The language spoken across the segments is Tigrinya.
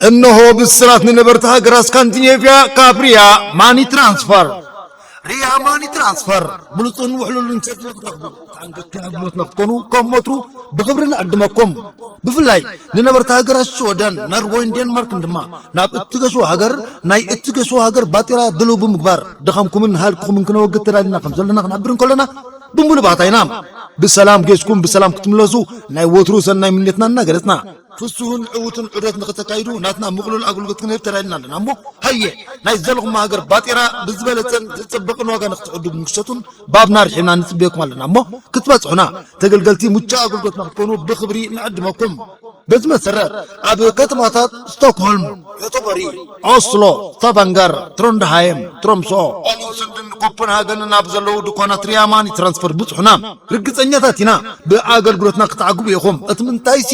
እነሆ ብስራት ንነበርቲ ሃገራት ስካንዲኔቭያ ካብ ሪያ ማኒ ትራንስፈር። ሪያ ማኒ ትራንስፈር ብሉጽን ውሕሉልን ሰርቪስ ንኽትረኽቡ፣ ተኣንገድቲ ኣገልግሎት ንኽትኮኑ ከም ወትሩ ብኽብሪ ንዕድመኩም። ብፍላይ ንነበርቲ ሃገራት ሽወደን፣ ኖርወይን ዴንማርክን ድማ ናብ እትገሹ ሃገር ናይ እትገሹ ሃገር ባጤራ ድልው ብምግባር ድኻምኩምን ሃልክኹምን ክነወግድ ተዳሊና ከም ዘለና ክንሕብር እንከለና ብምሉእ ባህታ ኢና። ብሰላም ጌስኩም ብሰላም ክትምለሱ ናይ ወትሩ ሰናይ ምንየትና እናገለጽና፣ ፍሱህን ዕዉትን ዑደት ንኽተካይዱ ናትና ምቕሉል ኣገልግሎት ክንህብ ተዳሊና ኣለና እሞ፣ ሃየ ናይ ዘለኹም ሃገር ባጤራ ብዝበለጸን ዝጽብቕን ዋጋ ንኽትዕድጉን ክትሸጡን ባብና ርሒብና ንጽበየኩም ኣለና እሞ፣ ክትበጽሑና ተገልገልቲ ምቹእ ኣገልግሎት ንኽትኮኑ ብኽብሪ ንዕድመኩም። በዚ መሰረት ኣብ ከተማታት ስቶክሆልም፣ ዮቶቦሪ፣ ኦስሎ፣ ስታቫንገር፣ ትሮንድሃይም፣ ትሮምሶ፣ ኦሉንሱንድን ኮፐንሃገንን ኣብ ዘለዉ ድኳናት ሪያ ማኒ ትራንስፈር ብጽሑና። ርግጸኛታት ኢና ብኣገልግሎትና ክትዓግቡ ኢኹም። እቲ ምንታይሲ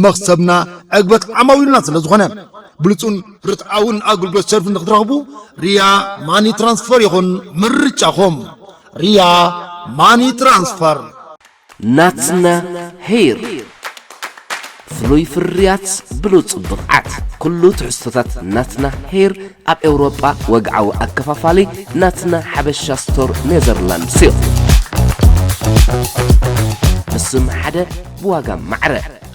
መኽሰብና ዕግበት ዓማዊልና ስለ ዝኾነ። ብሉጹን ርትዓውን ኣገልግሎት ሰርቪስ ንኽትረኽቡ ሪያ ማኒ ትራንስፈር ይኹን ምርጫኹም። ሪያ ማኒ ትራንስፈር። ናትና ሄር፣ ፍሉይ ፍርያት፣ ብሉጽ ብቕዓት። ኩሉ ትሕዝቶታት ናትና ሄር ኣብ ኤውሮጳ ወግዓዊ ኣከፋፋሊ ናትና ሓበሻ ስቶር ኔዘርላንድስ እዩ። ብስም ሓደ ብዋጋ ማዕረ።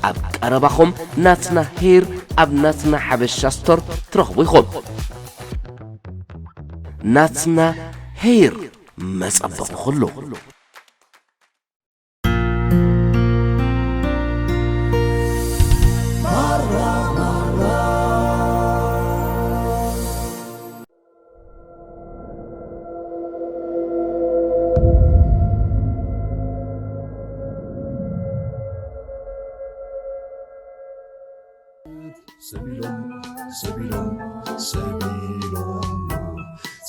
ኣብ ቀረባኹም ናትና ሄር ኣብ ናትና ሓበሻ ስቶር ትረኽቡ ኢኹም። ናትና ሄር፣ መጸበቒ ኩሉ። ሰቢሎም፣ ሰቢሎም፣ ሰቢሎም፣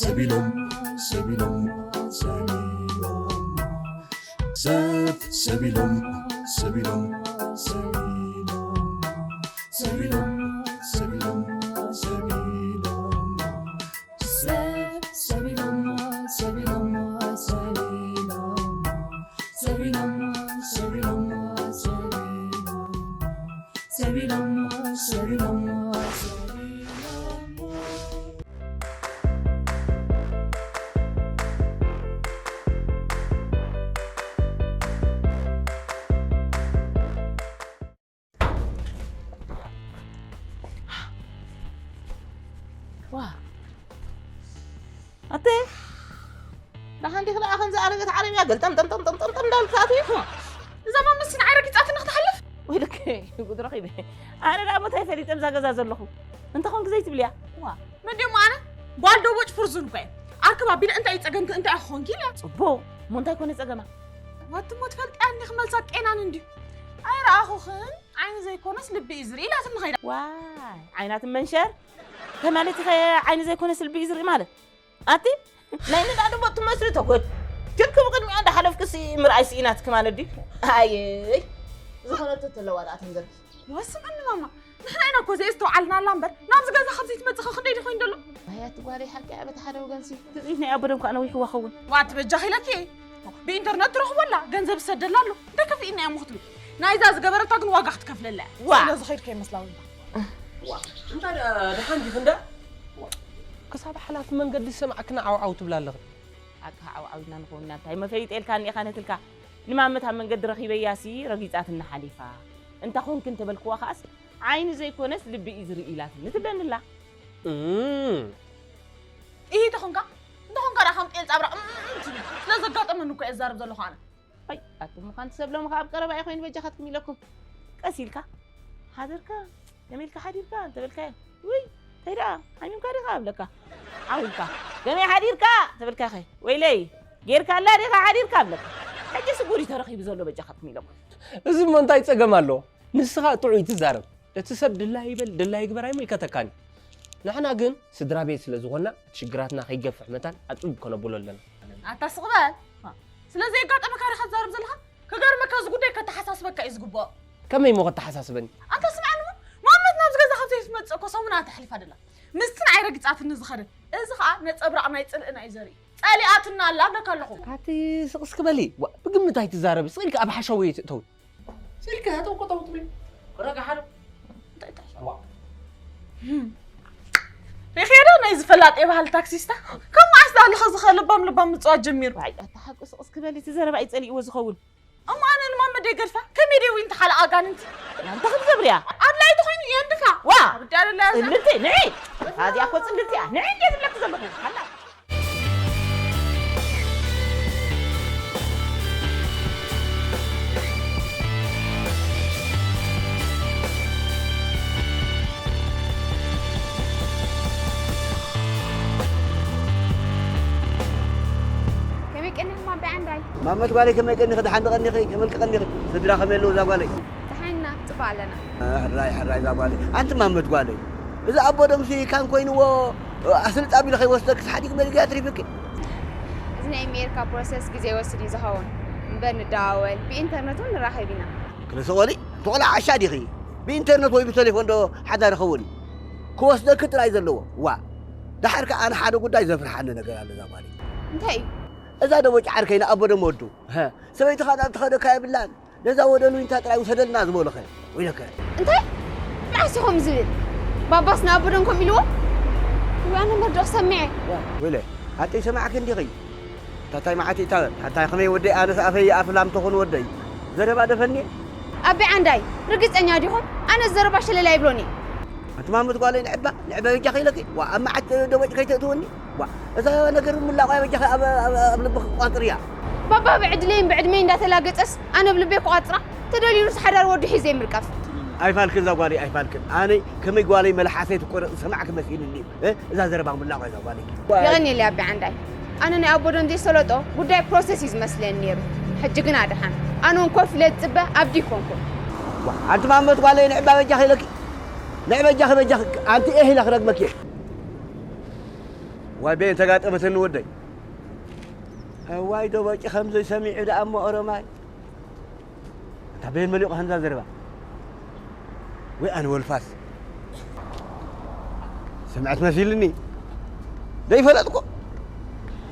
ሰቢሎም፣ ሰቢሎም፣ ሰቢሎም፣ ሰብ፣ ሰቢሎም፣ ሰቢሎም፣ ሰቢሎም፣ ሰቢሎም፣ ሰቢሎም፣ ሰቢሎም፣ ሰብ፣ ሰቢሎም፣ ሰቢሎም፣ ሰቢሎም፣ ሰቢሎም፣ ሰቢሎም፣ ሰቢሎም፣ ሰቢሎም፣ ሰቢሎም፣ ሰቢሎም። ዋ፣ ኣተ ደሓን ዲኺ ደኣ ከምዚ ኣረገት ዓረብያ ገልጠም ጠም ጠም ጠም ጠም ጠም እንዳበልካ ኣትዩ? እዛ ማመስ ንዓይ ረጊጻትኒ ክትሓልፍ? ወይ ልክ ጉድ ረኺበ። ኣነ ደኣ እሞ እንታይ ፈሊጠ እዛ ገዛ ዘለኹ? እንተኾንኪ ዘይትብልያ? ዋ፣ መን ድዮም ኣነ? ጓል ዶ ቦጭ ፍርዙን እኮ እየ። ኣርክብ ኣቢለ እንታይ እዩ ጸገምኪ፣ እንታይ ክኾንኪ ኢለ። ጽቡቕ። እሞ እንታይ ኮነ ጸገማ? ዋትሞ ትፈልጥያ እንዲኺ መልሳ ቄናን እንድዩ። ኣይረኣኹኽን፣ ዓይኒ ዘይኮነስ ልቢ እዩ ዝርኢ ኢላትኒ ኸይዳ። ዋይ፣ ዓይና ትመንሸር? እንታይ ማለት ኢኸ ዓይኒ ዘይኮነስ ልቢ እዩ ዝርኢ ማለት? ኣቲ ናይ ንዳድ እሞ ትመስሊ ተጎድ። ጀርኪ ብቕድሚኣ እንዳሓለፍክሲ ምርኣይ ስኢናትኪ ማለት ድዩ? ኣየይ። ዝኾነቶ ተለዋ ደኣ ተንገርኪ። ወስምዕኒ ማማ፣ ንሕና ኢና እኮ ዘየስተውዓልናላ እምበር፣ ናብዚ ገዛ ካብ ዘይትመጽእ ኸ ክንደይ ድዩ ኮይኑ ዘሎ? ኣያቲ ጓለይ ሓቂ እያ በቲ ሓደ ወገንሲ። ትጽቢት ናይ ኣቦ ደም ከኣ ነዊሕዋ ኸውን። ዋ፣ ትበጃኺ ኢለኪ። ብኢንተርነት ትረኽቦ ኣላ፣ ገንዘብ ዝሰደላ ኣሎ። እንታይ ከፊእና እያ እሞ ክትብል። ናይዛ ዝገበረታ ግን ዋጋ ክትከፍለላ እያ። ዋ። ስለ ዝኸይድ ከይመስላ እውን። ዋ፣ እንታይ ደኣ ደሓን ዲኺ እንዳ? ክሳብ ሓላፊ መንገዲ ዝሰማዕክና ዓውዓው ትብላ ኣለኺ። ሓቅኻ ዓውዓው ኢልና ንኸውን ኢና። እንታይ መፈሊጠ ኢልካኒ ኢኻ ነትልካ? ንማመት ኣብ መንገዲ ረኺበያሲ ረጊጻትና ሓሊፋ። እንታ ኾንኪ እንተበልክዋ ኸኣስ ዓይኒ ዘይኮነስ ልቢ እዩ ዝርኢ ኢላትኒ ትብለኒ ኣላ። እም። ኢሂ ተኾንካ? እንተኾንካ ደኣ ከም ጤል ጻብራ እም እም ትብል። ስለ ዘጋጠመኒ እኮ እየ ዝዛረብ ዘለኹ ኣነ። ኣይ፣ ኣቱም ምዃን ትሰብ ሎሚ ኸኣ ኣብ ቀረባ እየ ኮይኑ በጃኻትኩም ኢለኩም። ቀስ ኢልካ፣ ሓደርካ፣ ከመይ ኢልካ ሓዲርካ እንተበልካዮ፣ ውይ፣ እንታይ ደኣ፣ ሓሚምካ ዲኻ እብለካ። ዓው ኢልካ፣ ከመይ ሓዲርካ ተበልካኸ፣ ወይለይ፣ ጌርካላ ዲኻ ሓዲርካ እብለካ። ሕጂ ስጉር እዩ ተረኺቡ ዘሎ በጃኻትኩም ኢለኩም። እዚ እሞ እንታይ ጸገም ኣለዎ? ንስኻ ጥዑይ ትዛረብ። እቲ ሰብ ድላይ ይበል፣ ድላይ ይግበር ኣይምልከተካን እዩ። ንሕና ግን ስድራ ቤት ስለ ዝኾንና፣ እቲ ሽግራትና ከይገፍሕ መታን ኣጽብብ ከነብሎ ኣለና። ኣታ ስቕ በል። ስለ ዘየጋጠመካ ዲኻ ትዛረብ ዘለኻ? ክገርመካ፣ እዚ ጉዳይ ከተሓሳስበካ እዩ ዝግብኦ። ከመይ እሞ ከተሓሳስበኒ? ኣንታ ስምዓኒ እሞ፣ ማመት ናብዚ ገዛ ካብ ዘይትመጽእ እኮ ሰሙናት ኣሕሊፋ ደላ። ምስቲ ንዓይ ረጊጻትኒ ዝኸደት። እዚ ኸኣ ነጸብራቕ ናይ ጽልእና እዩ ዘርኢ። ጸሊኣትና ኣላ እብለካ ኣለኹ። ኣቲ ስቕ እስኪ በሊ። ዋ፣ ብግምት ኣይትዛረቢ። ስቕ ኢልኪ ኣብ ሓሸውየ ትእተዊ። ስልኪ ሃተው ከተው ትብል። ረጋ ሓሉ። እንታይ እንታይ? ዋ። ሪኽዮ ዶ ናይ ዝፈላጥ የባህል ታክሲስታ? ካብ መዓስ ደኣ ኣለኸ ዝኸ ልባም ልባም ምጽዋት ጀሚሩ? ዋይ፣ ኣታ ሓቂ ስቕ እስኪ በሊ፣ እቲ ዘረባ እዩ ጸሊእዎ ዝኸውን። እሞ ኣነ ንማመደይ ገድፋ፣ ከመይ ደይ ዊንቲ ሓለ ኣጋንንቲ? ኣንተ ክትገብርያ? ኣድላይ ተኾይኑ የንድፋ። ዋ! ኣብ ዳርላ ጽልልቲ፣ ንዒ! ኣዚኣ እኮ ጽልልቲ እያ። ንዒ እንዴ ዝብለኪ ዘለኹ? ሃላ። ከመይ ቀኒኹም ኣባይ ዓንዳይ? ማመት ጓለይ ከመይ ቀኒኺ? ደሓን ዶ ቀኒኺ? ከመልኪ ቀኒኺ? ስድራ ከመይ ኣለዉ እዛ ጓለይ? ደሓን ኢና፣ ጽቡቕ ኣለና። ሕራይ፣ ሕራይ እዛ ጓለይ። ኣንቲ ማመት ጓለይ፣ እዚ ኣቦ ደምሲ ካን ኮይንዎ ኣስልጣ ቢሉ ከይወስደኪ ሓዲግ መሊጉ ኣትሪፍኪ። እዚ ናይ ኣሜሪካ ፕሮሰስ ግዜ ይወስድ እዩ ዝኸውን። እምበር ንደዋወል፣ ብኢንተርነት እውን ንራኸብ ኢና። ክልተ ቆሊ፣ ተቆላ ዓሻ ዲኺ? ብኢንተርነት ወይ ብቴሌፎን ዶ ሓዳር ይኸውን እዩ? ክወስደኪ ጥራይ ዘለዎ። ዋ፣ ደሓር ከኣ ኣነ ሓደ ጉዳይ ዘፍርሓኒ ነገር ኣሎ እዛ ጓለይ። እንታይ እዩ? እዛ ደቦጭ ዓርከይ ንኣቦ ደም ወዱ። ሰበይትኻ ናብ ትኸደካ የብላን። ነዛ ወደሉ ኢንታ ጥራይ ውሰደልና ዝበሉኸ? ወይለከ። እንታይ? መዓስ ኢኹም ዝብል? ባባስ ንኣቦ ደም ከምኡ ኢልዎ? ወይ ኣነ መርድኦ ሰሚዐ። ወይለ፣ ኣተይ ሰማዕኪ እንዲኺ? ታታይ መዓት ኢታ፣ ታታይ ከመይ ወደይ ኣነስ ኣፈይ ኣፍላም ተኾኑ ወደይ። ዘረባ ደፈኒ? ኣቢ ዓንዳይ፣ ርግጸኛ ዲኹም? ኣነ ዘረባ ሸለል ኣይብሎን እየ። ኣንቲ ማመት ጓለይ ንዕባ፣ ንዕባ በጃኺ ኢለኪ። ዋ፣ ኣብ መዓት ደቦጭ ከይተእትወኒ። ዋ፣ እዛ ነገር ምላቋ በጃኺ ኣብ፣ ኣብ፣ ኣብ ልብኺ ቋጽርያ። ባባ ብዕድለይን ብዕድመይ እንዳተላገጸስ ኣነ ብልበይ ክቋጽራ? ተደልዩስ ሓዳር ወዲ ሒዘ ይምርቀፍ። ኣይፋልክን እዛ ጓለይ ኣይፋልክን። ኣነ ከመይ ጓለይ መልሓሰይ ትቆረጽ ዝሰማዕኪ መሲልኒ። እ? እዛ ዘረባ ምላቋ እዛ ጓለይ። የቐንየለይ ኣቢ ዓንዳይ። ኣነ ናይ ኣቦ ደም ዘይሰለጦ ጉዳይ ፕሮሰስ እዩ ዝመስለኒ ነይሩ። ሕጂ ግና ደሓን። ኣነ እውን ኮፍ ኢለ ዝጽበ ኣብዲ ይኮንኩ። ዋ፣ ኣንቲ ማመት ጓለይ ንዕባ በጃኺ ኢለኪ። ንዕበጃኺ በጃኺ ኣንቲ ኤህ ኢላ ክረግመኪ እየ። ዋይ ቤን ተጋጠመትኒ ወደይ። እዋይ ደቦጭ ከምዚ ሰሚዑ ደኣ እሞ ኦሮማይ። እታ ቤን መሊቑ ከምዛ ዘረባ። ወይ ኣነ ወልፋስ። ሰምዐት መሲልኒ። ደይፈለጥኩ።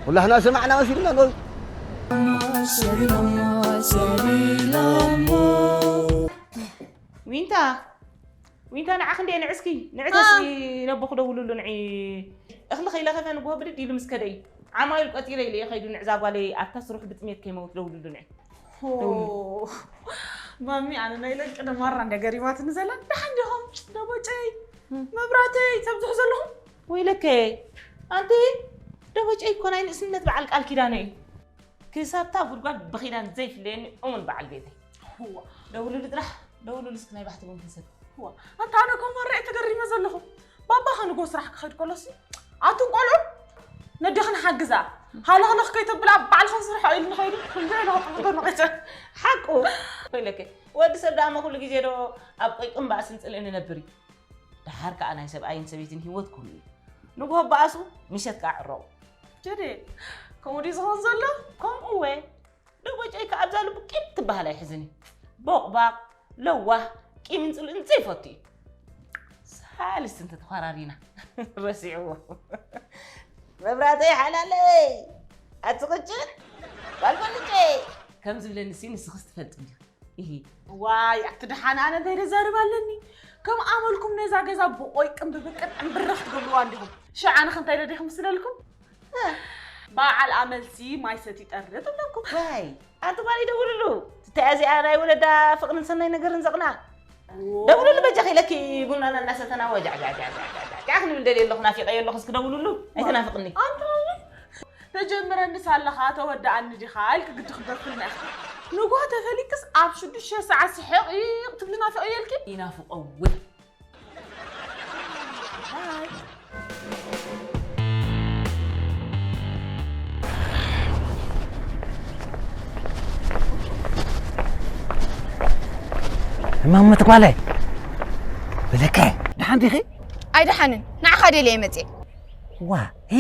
ኩላህና ሰማዕና መሲልና ዶ? ዊንታ፣ ዊንታ ንዓኺ እንዴ ንዕስኪ፣ ንዕተሲ ነቦ ክደውልሉ ንዒ። እኽሊ ከይለኸፈ ንግሆ ብድድ ኢሉ ምስ ከደ እዩ። ዓማዊል ቆጺረ ኢለ እየ ከይዱ ንዕዛ ጓለይ ኣብታ ስርሑ ብጥሜት ከይመውት ደውልሉ ንዒ። ሆ፣ ማሚ፣ ኣነ ናይ ለንቅነ ማራ እንደ ገሪማትኒ ዘላ። ደሓን ዲኹም? ደቦጨይ፣ መብራተይ፣ ተብዝሑ ዘለኹም? ወይለከ፣ ኣንቲ ደቦጨይ እኮ ናይ ንእስነት በዓል ቃል ኪዳነ እዩ። ክሳብታ ጉድጓድ ብኺዳን ዘይፍለየኒ እሙን በዓል ቤተይ። እዋ። ደውሉሉ ጥራሕ፣ ደውሉሉ እስኪ ናይ ባሕቲ ቡን ክንሰቲ። እዋ፣ ኣንታ ኣነ እኮ ማራ እየ ተገሪመ ዘለኹ። ባባ ከንጎ ስራሕ ክኸድ ከሎሲ፣ ኣቱም ቆልዑ ነዴኽን ሓግዛ። ሃለኽለኽ ከይተብላ ባዕልኽን ስርሖ ኢሉ ንኸይዱ፣ ክንደይ ኢሉ ክጥምቶ ንቐጨ። ሓቁ። ኮይለከ፣ ወዲ ሰብ ደኣመ ኩሉ ግዜ ዶ ኣብ ቆይቅን ባእስን ጽልእን ይነብር እዩ? ደሓር ከኣ ናይ ሰብኣይን ሰበይትን ህይወት ከምኡ እዩ። ንግሆ በኣሱ፣ ምሸት ከኣ ዕረቑ። ጀዴ፣ ከምኡ ድዩ ዝኸውን ዘሎ? ከምኡ ወ። ደቦጨይ ከኣ ኣብዛ ልቡ ቂም ትበሃል ኣይሕዝን እዩ። ቦቕባቕ፣ ለዋህ፣ ቂምን ጽልእን ዘይፈቱ እዩ። ሳልስቲ እንተተዃራሪና፣ ረሲዕዎ። መብራተይ ሓላለይ፣ ኣቲ ቅጭን፣ ጓል በልጨይ፣ ከም ዝብለኒ ሲ ንስኽስ ትፈልጢ እንዲኺ። ኢሂ። ዋይ፣ ኣቲ ደሓን ኣነ እንታይ ደዛርብ ኣለኒ? ከም ኣመልኩም ነዛ ገዛ ብቆይቅን ብብቅን ዕምብርኽ ትገብርዋ እንዲኹም። ሽዓ ንኽ እንታይ ደዲኹም ምስለልኩም? እ። በዓል ኣመልሲ ማይ ሰቲ ጠርር ትብለኩም። ዋይ፣ ኣቲ ጓል ይደውልሉ። ትታይ እዚኣ ናይ ወለዳ ፍቕርን ሰናይ ነገርን ዘቕና። ዎ። ደውልሉ በጃኺ ኢለኪ ቡናና እናሰተና ወጃዕ ጃዕ ጃዕ ጃዕ ጃዕ ጃዕ ክንብል ደልየ ኣለኹ፣ ናፊቐዮ ኣለኹ፣ እስኪ ደውልሉ። ኣይተናፍቕኒ። ኣንታ ተጀምረንስ ኣለኻ፣ ተወድኣኒ ዲኻ ኢልኪ ግዲ ክደርፍልና ኢኻ። ንግሆ ተፈሊጥክስ ኣብ ሽዱሽተ ሰዓት ስሕቕ ትብሊ ናፊቐዮ ኢልኪ? ይናፍቖ ወይ። እማመት ጓለይ፣ በለከ፣ ደሓን ዲኺ? ኣይደሓንን፣ ንዓኻ ደልየ መጽየ። ዋ፣ ሄ፣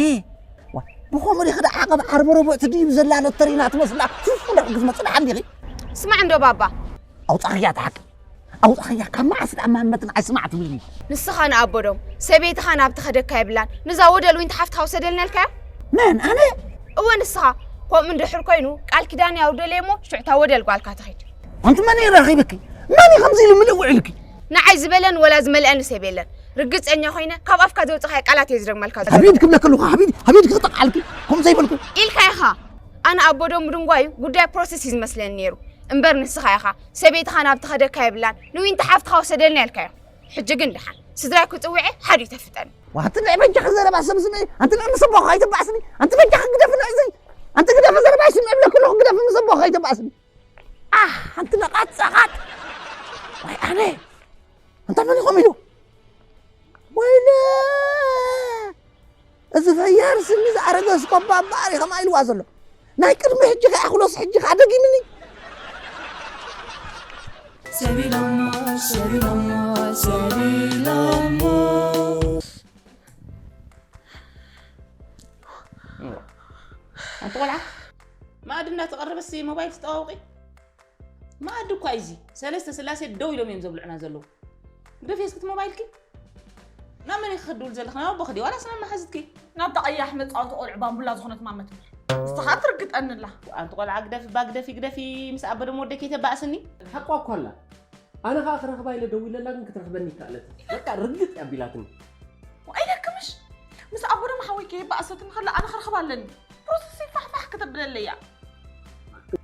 ዋ፣ ብኸምኡ ዲኺ ደኣ ዓቐብ ዓርቢ ረቡዕ ትድይብ ዘላ ሎተሪና ትመስላ፣ ፉፉ ዳኣ ክትመጽእ ደሓን ዲኺ? ስማዕ እንዶ ባባ። ኣውጻኽያ እቲ ሓቂ። ኣውጻኽያ፣ ካብ መዓስ ደኣ ማመት ንዓይ ስማዕ ትብልኒ? ንስኻ ንኣቦዶም፣ ሰበይትኻ ናብቲ ከደካ የብላን፣ ንዛ ወደል ዊንቲ ሓፍትኻ ውሰደልና ኢልካያ? መን፣ ኣነ? እወ፣ ንስኻ። ከምኡ እንድሕር ኮይኑ፣ ቃል ኪዳን ያውርደለይ እሞ፣ ሽዑ እታ ወደል ጓልካ ትኺድ። ኣንቲ መን እዩ ረኺብኪ? መን እዩ ከምዚ ኢሉ ምልእ ውዒልኪ? ንዓይ ዝበለን ወላ ዝመልአኒ ሰብ የለን። ርግጸኛ ኮይነ ካብ ኣፍካ ዘውጽኻዮ ቃላት እየ ዝደግመልካ ዘለኹ። ሓቢድ ክብለኪ ኣለኹ ሓቢድ ሓቢድ ክጠቃልኪ ከምኡ ዘይበልኩ ኢልካ ኢኻ። ኣነ ኣቦ ዶም ምድንጓዩ ጉዳይ ፕሮሰስ እዩ ዝመስለኒ ነይሩ። እምበር ንስኻ ኢኻ ሰበይትኻ ናብ ተኸደካ የብላን ንዊንቲ ሓፍትኻ ወሰደልና ኢልካዮ። ሕጂ ግን ደሓን ስድራይ ክጽውዐ ሓዲ ተፍጠኒ። ዋትንዕ በጃኺ ዘረባ ሰብ ስምዒ ኣንቲ ንዕ ምስ ኣቦኻ ኣይትባእስኒ ኣንቲ በጃኺ ግደፊ ንዕዘይ ኣንቲ ግደፊ ዘረባ ይስምዕ ብለኪ ኣለኹ ግደፊ ምስ ኣቦኻ ኣይትባእስኒ ኣንቲ ነቓት ጸቓጥ ዋይ ኣነ ኣንታ መን ኢኹም ኢሉ ወይለ እዚ ፈያር ስኒ ዝኣረገ እስኮባ እምበኣር እዩ ከማ ኢልዋ ዘሎ ናይ ቅድሚ ሕጂ ከኣ ክሎስ ሕጂ ከኣ ደጊምኒ ሰቢሎሞ ሰቢሎሞ ሰቢሎሞ ኣንቲ ቆልዓ ማእዲ እናተቐረበሲ ሞባይል ትጠዋውቂ ማእዲ እኳ እዩ እዚ ሰለስተ ስላሴ ደው ኢሎም እዮም ዘብልዑና ዘለዉ ግደፊ እስክቲ ሞባይልኪ ናብ መን ኢኺ ክድውል ዘለኺ ናብ ኣቦኺ ድዩ ዋላስ ናብ መሓዝትኪ ናብታ ቀያሕ መፃወቲ ቆልዑ ባምቡላ ዝኾነት ማመት እምበር ንስኻ ትርግጠኒ ኣላ ኣንቲ ቆልዓ ግደፊ እባ ግደፊ ግደፊ ምስ ኣበ ደሞ ወደይ ከይተባእስኒ ሓቋ እኳ ኣላ ኣነ ኸዓ ክረኽባ ኢለ ደዊለላ ግን ክትረኽበኒ ይከኣለት በቃ ርግጥ እያ ኣቢላትኒ ኣይደክምሽ ምስ ኣቦ ደሞ ሓወይ ከየባእሰትኒ ከላ ኣነ ክረኽባ ኣለኒ ፕሮሰስ ፋሕፋሕ ከተብለለያ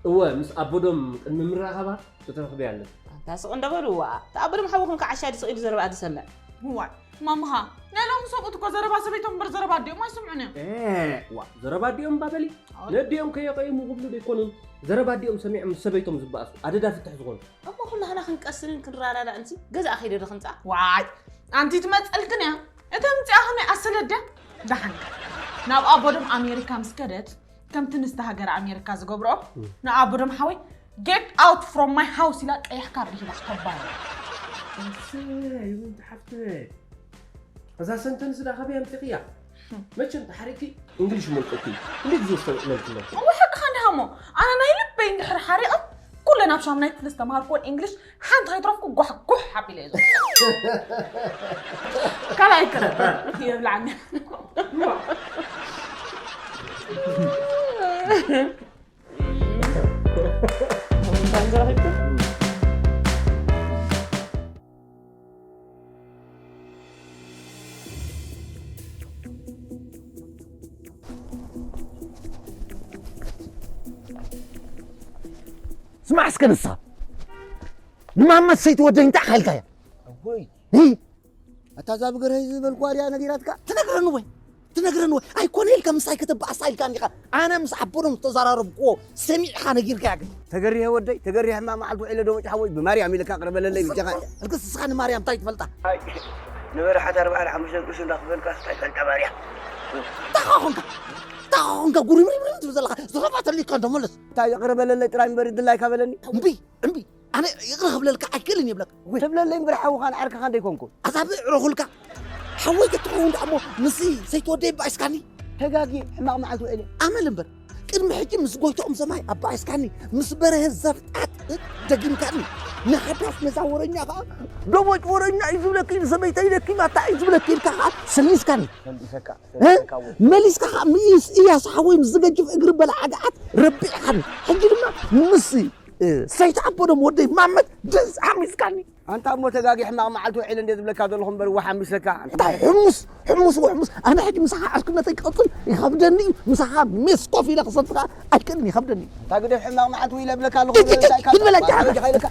እወ ምስ ኣቦዶም ቅድሚ ምራኸባ ክትረኽብያ ኣለኪ። ኣንታ ስቕ እንዶ በሉ ዋኣ። እታ ኣቦዶም ሓውኽን ከ ዓሻ ድዩ ስቕ ኢሉ ዘረባኣ ዝሰምዕ። ዋይ ማምኻ ናይ ሎሚ ሰብኡት እኮ ዘረባ ሰበይቶም እምበር ዘረባ ኣዲኦም ኣይስምዑን እዮም። ኤእ ዋእ ዘረባ ኣዲኦም እባ በሊ። ነዲኦም ከየቐይሙ ክብሉ ዶ ኣይኮኑን ዘረባ ኣዲኦም ሰሚዖም ምስ ሰበይቶም ዝበኣሱ። ኣደዳ ፍትሕ ዝኾኑ። እሞ ኩላህና ክንቀስንን ክንረዳዳእንሲ ገዛኣ ከይደ ዶ ክንጻ። ዋይ ኣንቲ ትመጸልክን እያ። እተ ምጽኣ ከመይ ኣሰለደ ዳሓንካ ናብ ኣቦዶም ኣሜሪካ ምስ ከደት ከምቲ ንዝተ ሃገር ኣሜሪካ ዝገብርኦ ንኣቦዶም ሓወይ get out from my house ኢላ ቀይሕ ካርድ ሂባ ክተባረር። እሰይ ወንቲ ሓፍተይ እዛ ሰንተንስ ዳ ካበይ ኣምፂኽያ? መቸም ተሓሪቅኪ እንግሊሽ መልቀቂ እንዴት ዝወሰን እለልክለኩ። እሞ ሓቅኻ እንዲኻ እሞ ኣነ ናይ ልበይ እንድሕር ሓሪቐ ኩለን ኣብ ሻምናይ ክፍሊ ዝተምሃርክወን እንግሊሽ ሓንቲ ከይትረፍኩ ጓሕ ጓሕ ኣቢለ እየ ዝወስድ። ካልኣይ ክረብ የብልዓኒ። ስማዕ እስከ ንስኻ ንማመት ሰይቲ ወደይ እንታይ ሓልካያ? ኣቦይ ኣታ እዛ ብገርሀይ ዝበልኩዋ ድያ ነጊራትካ? ትነግረኒ ወይ ትነግረኒ ወይ ኣይኮነ ኢልካ ምሳይ ከተባእሳ ኢልካኒ ኢኻ ኣነ ምስ ኣቦዶም ዝተዘራረብክዎ ሰሚዕኻ ነጊርካያ ግን ተገሪሀ ወደይ ተገሪሀ ሕማቕ መዓልቲ ውዒለ ዶ መጭሓ ወይ ብማርያም ኢልካ ቅረበለለይ ብጃኻ እልክስ ንስኻ ንማርያም እንታይ ትፈልጣ ንበረሓት ኣርባዕን ሓሙሽተን ቅርሺ እንዳኽፈልካ እንታይ ትፈልጣ ማርያም እንታይ ኾንካ እንታይ ኾንካ ጉርምርምርም ትብል ዘለኻ ዝኸፍኣተሉ ኢልካ እንዶ መለስ እንታይ ይቕረ በለለይ ጥራይ እምበሪ ድላይካ በለኒ እምቢ እምቢ ኣነ ይቕረ ክብለልካ ኣይክእልን ይብለካ። ትብለለይ እምበር ሓውኻ ንዓርክኻ እንዶ ኣይኮንኩን። ኣዛብእ ዕረኹልካ። ሓወይ ክትኸውን ደኣ እሞ ምስ ሰይቲ ወደይ ኣባኢስካኒ። ተጋጊ ሕማቕ መዓልቲ ውዒለ። ኣመል እምበር ቅድሚ ሕጂ ምስ ጎይትኦም ሰማይ ኣባኢስካኒ፣ ምስ በርሀ ዘፍጣጥ ደጊምካኒ። ንሓዳስ መዛ ወረኛ ኸኣ ደቦጭ ወረኛ እዩ ዝብለኪ፣ ንሰበይተይ ደኪማታ እዩ ዝብለኪ ኢልካ ኸኣ ሰሊስካኒ። መሊስካ ኸኣ ምስ እያሱ ሓወይ ምስ ዝገጅፍ እግሪ በላዓ ገዓት ረቢዕካኒ። ሕጂ ድማ ምስ ሰይቲ ኣቦዶም ወደይ ማመት ድዝ ሓሚስካኒ ኣንታ እሞ ተጋጊ ሕማቕ መዓልቲ ውዒለ እንደ ዝብለካ ዘለኹ እምበር እዋ ሓሚሰካ እንታይ ሕሙስ ሕሙስ ወሕሙስ ኣነ ሕጂ ምሳኻ ዕርክነተይ ክቕፅል ይኸብደኒ እዩ ምሳኻ ሜስ ኮፍ ኢለ ክሰትኻ ኣይክእልን ይኸብደኒ እዩ እንታይ ግደፍ ሕማቕ መዓልቲ ውዒለ እብለካ ኣለኹ እንታይ ካብ በላ ጃሓ ሓይልካ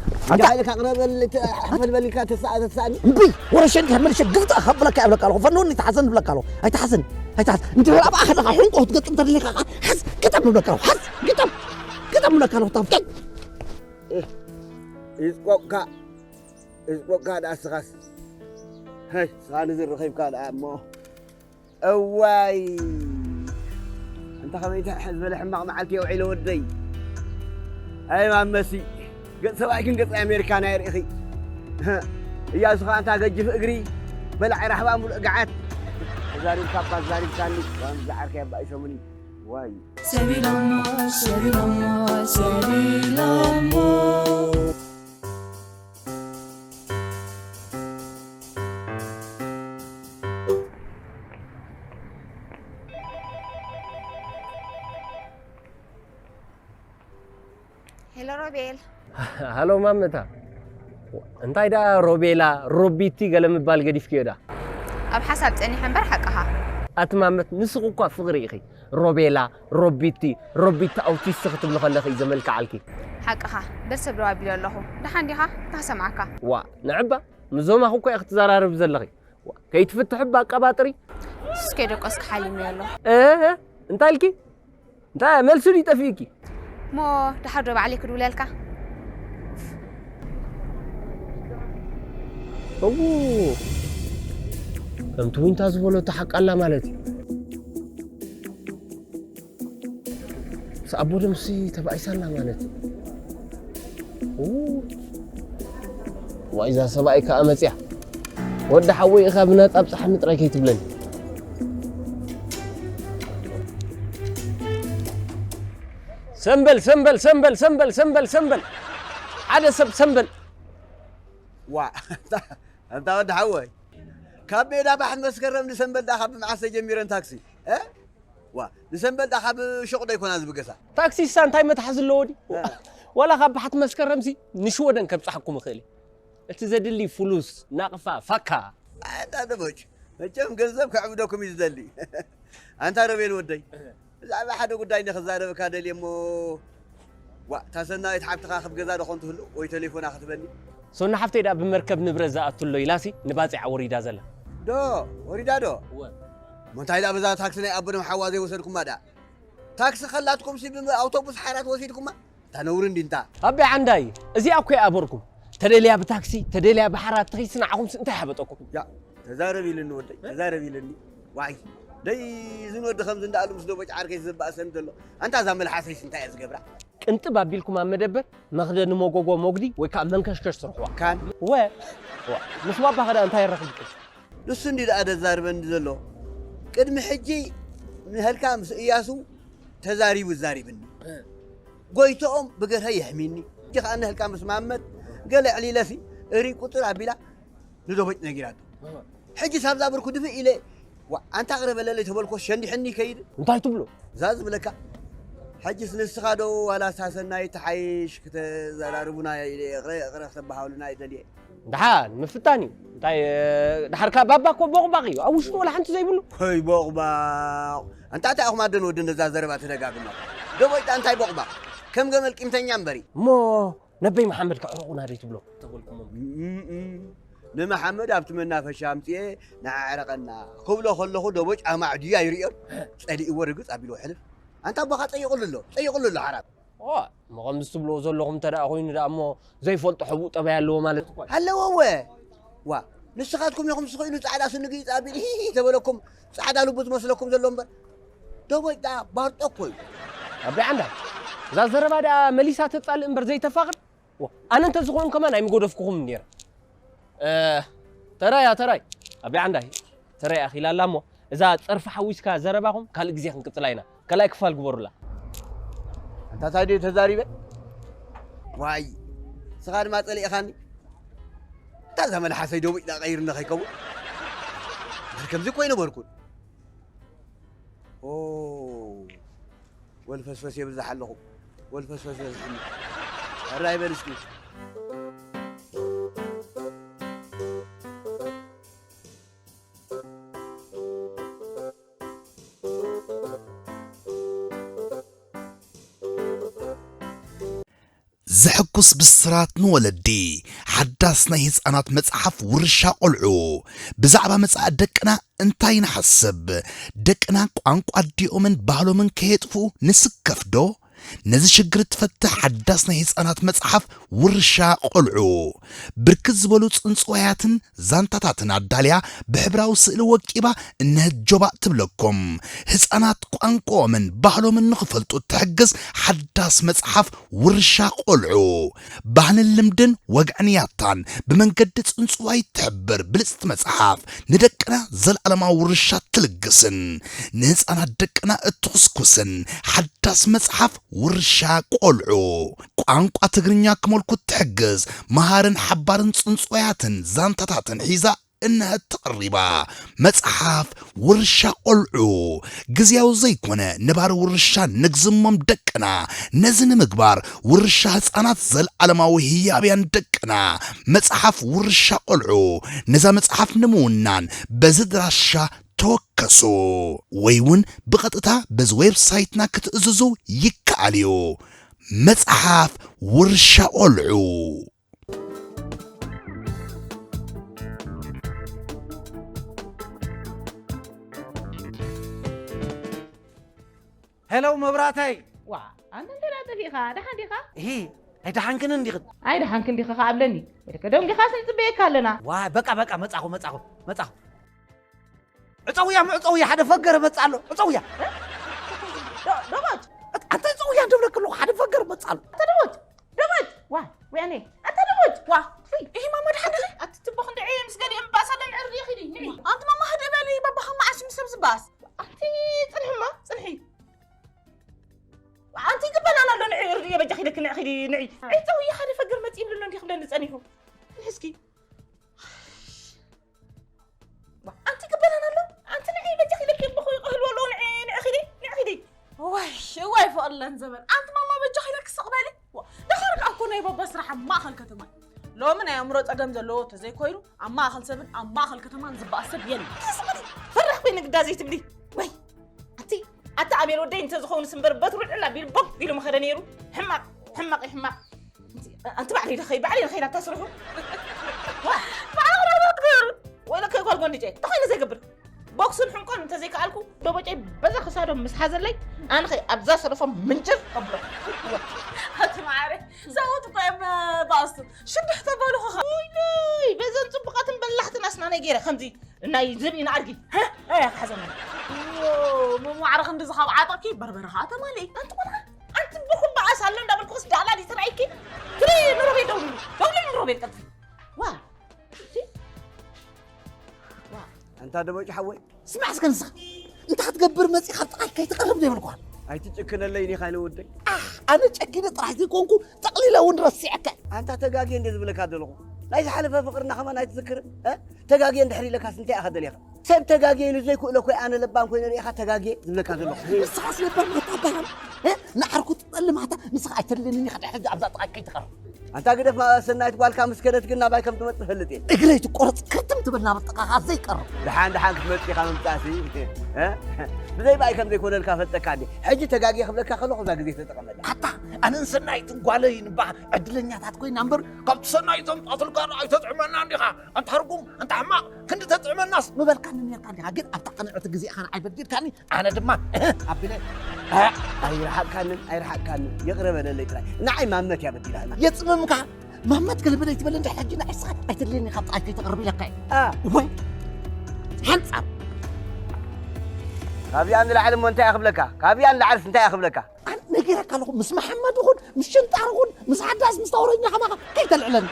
ሓይልካ ቅረበል ተፈል በሊካ ተሳእኒ እምቢ ወረሸን ተመልሸ ግልጠ ከብለካ እብለካ ኣለኹ ፈንወኒ ተሓዘን እብለካ ኣለኹ ኣይተሓዘን ኣይተሓዘን እንድሕር ኣብኣ ከለኻ ሕንቆ ክትገጥም ተደሊኻ ሓዝ ግጠም እብለካ ኣለኹ ሓዝ ግጠም ግጠም እብለካ ኣለኹ ይጽቆቕካ ይጽቆቕካ ደኣ ስኻስ ሃይ ስኻ ንዝርኸብካ ደኣ እሞ እዋይ እንተ ኸመይ ትሕሕ ዝበለ ሕማቕ መዓልቲ የውዒለ ወደይ ኣይ ማመሲ ገጽ ሰብኣይክን ገጽ ኣሜሪካ ናይ ርኢኺ እያሱ ኸዓ እንታ ገጅፍ እግሪ በላዕ ራሕባ ሙሉእ ገዓት ተዛሪብካ እባ ተዛሪብካኒ ዋን ዝዓርከይ ኣባኢሶምኒ ዋይ ሰቢሎሞ ሰቢሎሞ ሰቢሎሞ ሄሎ ሮቤል። ሃሎ ማመታ። እንታይ ደኣ ሮቤላ ሮቢቲ ገለ ምባል ገዲፍክዮ ደኣ? ኣብ ሓሳብ ጸኒሐ እምበር ሓቅኻ። ኣትማመት ንስኺ እኳ ፍቕሪ ኢኺ። ሮቤላ፣ ሮቢቲ፣ ሮቢቲ ኣውቲስት ክትብሊ ከለኺ እዩ ዘመልክዓልኪ። ሓቅኻ። በል ሰብ ደው ኣቢለ ኣለኹ። ደሓን ዲኻ? እንታይ ክሰምዓካ? ዋ፣ ንዕባ፣ ምስ ዞማኺ እኮ ኢኺ ትዘራረቢ ዘለኺ። ዋ፣ ከይትፍትሒ እባ ኣቀባጥሪ። እስከ ደቆስኪ ሓሊመዮ ኣለኹ። እህ፣ እንታይ ኢልኪ? እንታይ መልሱ ድዩ ጠፊኡኪ? እሞ ደሓር ዶ ባዕለይ ክድውለልካ? እዉ፣ ከምቲ ዊንታ ዝበሎ ተሓቃላ ማለት እዩ። ምስ ኣቦ ደምሲ ተባኢሳላ ማለት እዩ። እዉ፣ ዋይ፣ እዛ ሰብኣይ ከኣ መጽያ። ወዲ ሓወይ ኢኻ ብናጻ ኣብጽሓኒ ጥራይ ከይትብለኒ። ሰምበል፣ ሰምበል፣ ሰምበል፣ ሰምበል፣ ሰምበል፣ ሰምበል። ሓደ ሰብ ሰምበል። ዋ፣ ኣንታ ወዲ ሓወይ፣ ካብ ሜዳ ባሕት መስከረም ንሰምበል ደኣ ካብ መዓስ ተጀሚረን ታክሲ? እ? ዋ፣ ንሰምበል ደኣ ካብ ሹቕ ዶ ኣይኮና ዝብገሳ? ታክሲሳ እንታይ መትሓዚ ኣለዎ ድዩ? እ። ዋላ ካብ ባሕት መስከረምሲ ንሽወደን ከብጽሓኩም እኽእል እየ። እቲ ዘድሊ ፍሉስ፣ ናቕፋ፣ ፋካ። ኣንታ ደቦጭ፣ መቸም ገንዘብ ከዕብደኩም እዩ ዝደሊ። ኣንታ ረቤል ወደይ፣ ብዛዕባ ሓደ ጉዳይ እንደ ክዛረበካ ደልየ እሞ፣ ዋ፣ እታ ሰናይት ሓብትኻ ክብ ገዛ ዶ ኾን ትህሉ ወይ ቴሌፎና ክትበኒ? ሶና ሓፍተይ ደኣ ብመርከብ ንብረት ዝኣቱ ኣሎ ኢላሲ ንባጽዕ ወሪዳ ዘላ። ዶ፣ ወሪዳ ዶ? እወ። እሞ እንታይ ደኣ በዛ ታክሲ ናይ ኣቦ ደም ሓዋ ዘይወሰድኩማ ደኣ? ታክሲ ከላትኩምሲ ብኣውቶቡስ ሓራት ወሲድኩማ? እታ ነውሪ እንዲ እንታ። ኣቢ ዓንዳይ፣ እዚኣ እኮ ይኣበርኩም። ተደልያ ብታክሲ፣ ተደልያ ብሓራት ትኺስ ንዓኹምስ እንታይ ሓበጠኩም? ያ፣ ተዛረብ ኢልኒ ወደይ፣ ተዛረብ ኢልኒ። ዋይ፣ ደይ፣ እዝን ወዲ ከምዚ እንዳኣሉ ምስ ደቦጭ ዓርከይ ዝባእ ሰም ዘሎ። ኣንታ እዛ መልሓሰይስ እንታይ እያ ዝገብራ? ቅንጥብ ኣቢልኩም ኣብ መደበር መኽደኒ መጎጎ መጉዲ ወይ ከዓ መንከሽከሽ ስርሕዋ። ካን? ወ-፣ ወ-፣ ምስ ባባ ኸዳ እንታይ የረኽብኩም? ንሱ እንዲ ደኣ ደዛርበኒ ዘሎ። ቅድሚ ሕጂ ንህልካ ምስ እያሱ ተዛሪቡ ዛሪብኒ። እ። ጎይቶኦም ብገርሀ የሕሚኒ። ሕጂ ኸኣ ንህልካ ምስ ማመት ገለ ዕሊለሲ እሪ ቁጥር ኣቢላ ንደቦጭ ነጊራቶ። እ። ሕጂ ሳብዛ ብርኩ ድፍእ ኢለ፣ ዋ፣ ኣንታ ቅረ በለለይ ተበልኮ ሸንዲሕኒ ይከይድ። እንታይ ትብሎ? እዛ ዝብለካ። ሕጂስ ንስኻ ዶ ዋላ ሳሰናይ ተሓይሽ ክተዘራርቡና ኢለ፣ እቕረ፣ እቕረ ክተበሃሉና ይደልየ። ደሓን ምፍታን እዩ። እንታይ፣ እ፣ ደሓርካ ባባ እኮ ቦቕባቕ እዩ። ኣብ ውሽጡ ወላ ሓንቲ ዘይብሉ። ወይ ቦቕባቕ። ኣንታ እንታይ ኣኹም ኣደን ወድን ነዛ ዘረባ ትደጋግማ? ደቦጭ እንታይ ቦቕባቕ? ከም ገመል ቂምተኛ እምበሪ። እሞ ነበይ መሓመድ ከዕረቑና ዶ ትብሎ? ተበልኩሞም። እም፣ እም። ንመሓመድ ኣብቲ መናፈሻ ኣምጽኤ ንዓዕረቐና ክብሎ ከለኹ ደቦጭ ኣማዕድዩ ኣይርእዮን። ጸሊእዎ ርግጽ ኣቢልዎ ሕልፍ። ኣንታ ኣቦኻ ጸይቑሉ ኣሎ፣ ጸይቑሉ ኣሎ ሓራም። ዋ፣ እሞ ከምዚ ትብልዎ ዘለኹም እንተ ደኣ ኮይኑ ደኣ እሞ ዘይፈልጦ ሕቡእ ጠባይ ኣለዎ ማለት እኮ እዩ። ኣለዎ እወ። ዋ፣ ንስኻትኩም ኢኹም ስኺ ኢሉ ጻዕዳ ስኒ ግይጽ ኣቢሉ ሂሂ ተበለኩም፣ ጻዕዳ ልቡ ዝመስለኩም ዘሎ እምበር። ደቦጭ ደኣ ባርጦ እኮ እዩ። ኣቢ ዓንዳ፣ እዛ ዘረባ ደኣ መሊሳ ተጻልእ እምበር ዘይተፋቕር። ዋ፣ ኣነ እንተ ዝኾን ከማን ኣይምጎደፍኩኹም ነይረ። እ፣ ተራያ፣ ተራይ። ኣቢ ዓንዳይ፣ ተራይ ኣኺላ ኣላ እሞ፣ እዛ ጸርፊ ሓዊስካ ዘረባኹም ካልእ ግዜ ክንቅጽላ ኢና። ካልኣይ ክፋል ግበሩላ። ኣንታ ታይ ድየ ተዛሪበ? ዋይ፣ ንስኻ ድማ ጸሊእኻኒ። እታ እዛ መልሓሰይ ደዊዕ ዳ ቀይርኒ ከይከውን። ከምዚ እኮ ኣይነበርኩን። ኦ፣ ወልፈስፈስ የብዝሓ ኣለኹ። ወልፈስፈስ የብዝሓ ኣለኹ። ሕራይ በል እስኪ። ዘሐጉስ ብስራት ንወለዲ። ሓዳስ ናይ ህጻናት መጽሓፍ ውርሻ ቆልዑ። ብዛዕባ መጻኢ ደቅና እንታይ ንሓስብ? ደቅና ቋንቋ ኣዲኦምን ባህሎምን ከየጥፍኡ ንስከፍ ዶ? ነዚ ሽግር እትፈትሕ ሓዳስ ናይ ህጻናት መጽሓፍ ውርሻ ቆልዑ። ብርክት ዝበሉ ጽንጽዋያትን ዛንታታትን ኣዳልያ ብሕብራዊ ስእሊ ወቂባ እነሀ ጆባእ ትብለኩም። ህጻናት ቋንቋኦምን ባህሎምን ንኽፈልጡ እትሕግዝ ሓዳስ መጽሓፍ ውርሻ ቆልዑ። ባህልን ልምድን ወግዕን ያታን ብመንገዲ ጽንጽዋይ እትሕብር ብልጽቲ መጽሓፍ ንደቅና ዘለኣለማዊ ውርሻ ትልግስን ንህጻናት ደቅና እትኹስኩስን ሓዳስ መጽሓፍ ውርሻ ቆልዑ። ቋንቋ ትግርኛ ክመልኩ እትሕግዝ መሃርን ሓባርን ጽንጽዋያትን ዛንታታትን ሒዛ እነሀት ተቐሪባ። መጽሓፍ ውርሻ ቆልዑ። ግዜያዊ ዘይኮነ ነባሪ ውርሻ ንግዝሞም ደቅና። ነዚ ንምግባር ውርሻ ህፃናት ዘልዓለማዊ ህያብያን ደቅና። መጽሓፍ ውርሻ ቆልዑ። ነዛ መጽሓፍ ንምውናን በዚ ድራሻ ተወከሱ። ወይ እውን ብቐጥታ በዚ ዌብሳይትና ክትእዝዙ ይከኣል እዩ። መጽሓፍ ውርሻ ቆልዑ። ሄሎ መብራተይ። ዋ፣ ኣንተ እንተ ደኣ ጠፊእኻ፣ ደሓን ዲኻ? እሂ፣ ኣይደሓንክን እንዲኽን? ኣይደሓንክን ዲኻ ከኣ ብለኒ። ወደከ ደንጊኻስ ንጽበየካ ኣለና። ዋ፣ በቃ በቃ፣ መጻኹ መጻኹ መጻኹ። ዕጸውያ ምዕጸውያ፣ ሓደ ፈገር መጽእ ኣሎ። ዕጸውያ። ዶ- ዶሞች፣ ኣንተ ዕጸውያ እንደብለክ ኣለኹ፣ ሓደ ፈገር መጽእ ኣሎ። ኣንተ ዶሞች፣ ዶሞች፣ ዋ፣ ወያኔ፣ ኣንተ ዶሞች፣ ዋ፣ ፉይ። ይሄ ማማ ደሓን ዲኺ? ኣቲ ትቦ ክንዲ ዕየ ምስ ገሊኦም ባእሲ ኣለኒ ዕርዲ ኺዲ፣ ንዒ። ኣንቲ ማማ ህድእ በሊ፣ ባባኻ መዓስ ምስ ሰብ ዝበኣስ? ኣቲ ጽንሕማ፣ ጽንሒ። ኣንቲ ግበናና ኣሎ ንዒ ርድዮ በጃኺ ኢለኪ ንዒ ኺዲ ንዒ። ዕጸው እየ ሓደ ፈግር መጺኡ ይብለሎ እንዲ ክብለኒ ጸኒሑ። ንሕስኪ ኣንቲ ግበናና ኣሎ ኣንቲ ንዒ በጃኺ ኢለኪ እምበኹ ይቕህልዎ ኣለዉ ንዒ ንዒ ኺዲ ንዒ ኺዲ። እዋይ እዋይ ፍቕለን ዘመን ኣንቲ ማማ በጃኺ ኢለኪ ስቕ በሊ። ዋ፣ ደሓር ከኣ እኮ ናይ ባባ ስራሕ ኣብ ማእኸል ከተማ እዩ። ሎሚ ናይ ኣእምሮ ጸገም ዘለዎ ተዘይኮይኑ ኣብ ማእኸል ሰብን ኣብ ማእኸል ከተማን ዝበኣስ ሰብ የለን። ስቕ በሊ። ፈራሕ ኮይነ ግዳ ዘይትብሊ። ወይ ኣቲ ኣቲ ኣቤል ወደይ እንተዝኸውንስ እምበር በትሩ ዕል ኣቢሉ ቦግ ኢሉ ምኸደ ነይሩ። ሕማቕ ሕማቕ እዩ ሕማቕ። ኣንቲ ባዕለይ ዶ ኸይድ ባዕለይ ንኸይድ ኣብታ ስርሑ። ዋ፣ ባዕልኻ ዶ ትገብር? ወይለከ ጓል ጎንድጨ እንታይ ኮይኑ ዘይገብር? ቦክስን ሕንቆን እንተዘይከኣልኩ ደቦጨይ በዛ ክሳዶም ምስ ሓዘለይ ኣነ ኸይ ኣብዛ ሰለፎም ምንጭር ከብሎ። ኣቲ ማዕረ ሰብኡት እኮ እዮም ባእሱ ሽድሕ ተበሉ ኸ። ውይ በዘን ጽቡቓትን በላሕትን ኣስናነይ ገይረ ከምዚ ናይ ዝብኢ ንኣድጊ እ ክሕዘኒ። መማዕረ ክንድዚ ካብ ዓጠቕኪ በርበረ ኸዓ ተማልኢ። ኣንቲ ቆልዓ ኣንቲ ብኹም በኣስ ኣሎ እንዳበልኩ ኸስ ዳላ ድዩ ተራእይኪ? ትሪ ንሮቤል ደውልሉ ደውልሉ ንሮቤል ቀልጥፊ። ዋ ኣንታ ደቦጭ ሓወይ ስማዕ እስከ ንስኻ እንታይ ክትገብር መፂኻ ኣብ ጥቓይ ከይትቐርብ ዘይበልኩኻ። ኣይትጭክነለይን ኢኻ ኢለ ወደይ። ኣነ ጨኪነ ጥራሕ ዘይኮንኩ ጠቕሊለ እውን ረሲዐካ። ኣንታ ተጋግየ እንደ ዝብለካ ዘለኹ ናይ ዝሓለፈ ፍቕርና ከማን ኣይትዝክርን? ተጋግየ እንድሕር ኢለካስ እንታይ ኢኻ ደሊኻ? ሰብ ተጋግየ ኢሉ ዘይክእሎ እኮ ኣነ ለባም ኮይነ ርኢኻ ተጋግየ ዝብለካ ዘለኹ። ንስኻስ ለባም ኣይትበሃል። ንዓርኩ ትጠሊ ማታ ንስኻ ኣይተድልየንን ኢኻ ድሕሪ ኣብዚ ኣብዛ ጥቓይ ከይትቐርብ። ኣንታ ግደፍ ሰናይት ጓልካ ምስ ከደት ግን ናባይ ከም ትመጽእ ፈልጥ እየ። እግረይ ትቆረጽ ክርትም ትብል ናብ ጥቓኻ ዘይቀርብ። ደሓን ደሓን ክትመጽእ ኢኻ ምምጻእሲ። ብዘይ ብኣይ ከም ዘይኮነልካ ፈልጠካ እንዴ። ሕጂ ተጋግየ ክብለካ ከለኹ እዛ ግዜ ተጠቐመላ። ኣታ ኣነን ሰናይትን ጓለይ ንባህ ዕድለኛታት ኮይና እምበር ካብቲ ሰናይት ዘምጻትልካ ኣይተጥዕመና እንዲኻ። ኣንታ ርጉም ኣንታ ሕማቕ ክንዲ ተጥዕመናስ ምበልካኒ ነርካ እንዲኻ ግን ኣብታ ቅንዕቲ ግዜ ኢኻ ንዓይ በዲልካኒ ኣነ ድማ ኣቢለ ኣይረሓቅካንን ኣይረሓቅካንን ይቕረ በለለይ ጥራይ ንዓይ ማመት እያ በዲላኒ የፅምምካ ማመት ክልብል ኣይትበል እንድሕር ሕጂ ንዓይ ስኻ ኣይተድልየኒ ካብ ጥቓይ ከይተቕርብ ኢለካ እየ ወይ ሓንፃር ካብዚኣ ንላዕሊ እሞ እንታይ እያ ክብለካ ካብዚኣ ንላዕልስ እንታይ እያ ክብለካ ኣነ ነጊረካ ኣለኹ ምስ መሓመድ ይኹን ምስ ሽንጣር ይኹን ምስ ሓዳስ ምስ ታውረኛ ከማኻ ከይተልዕለኒ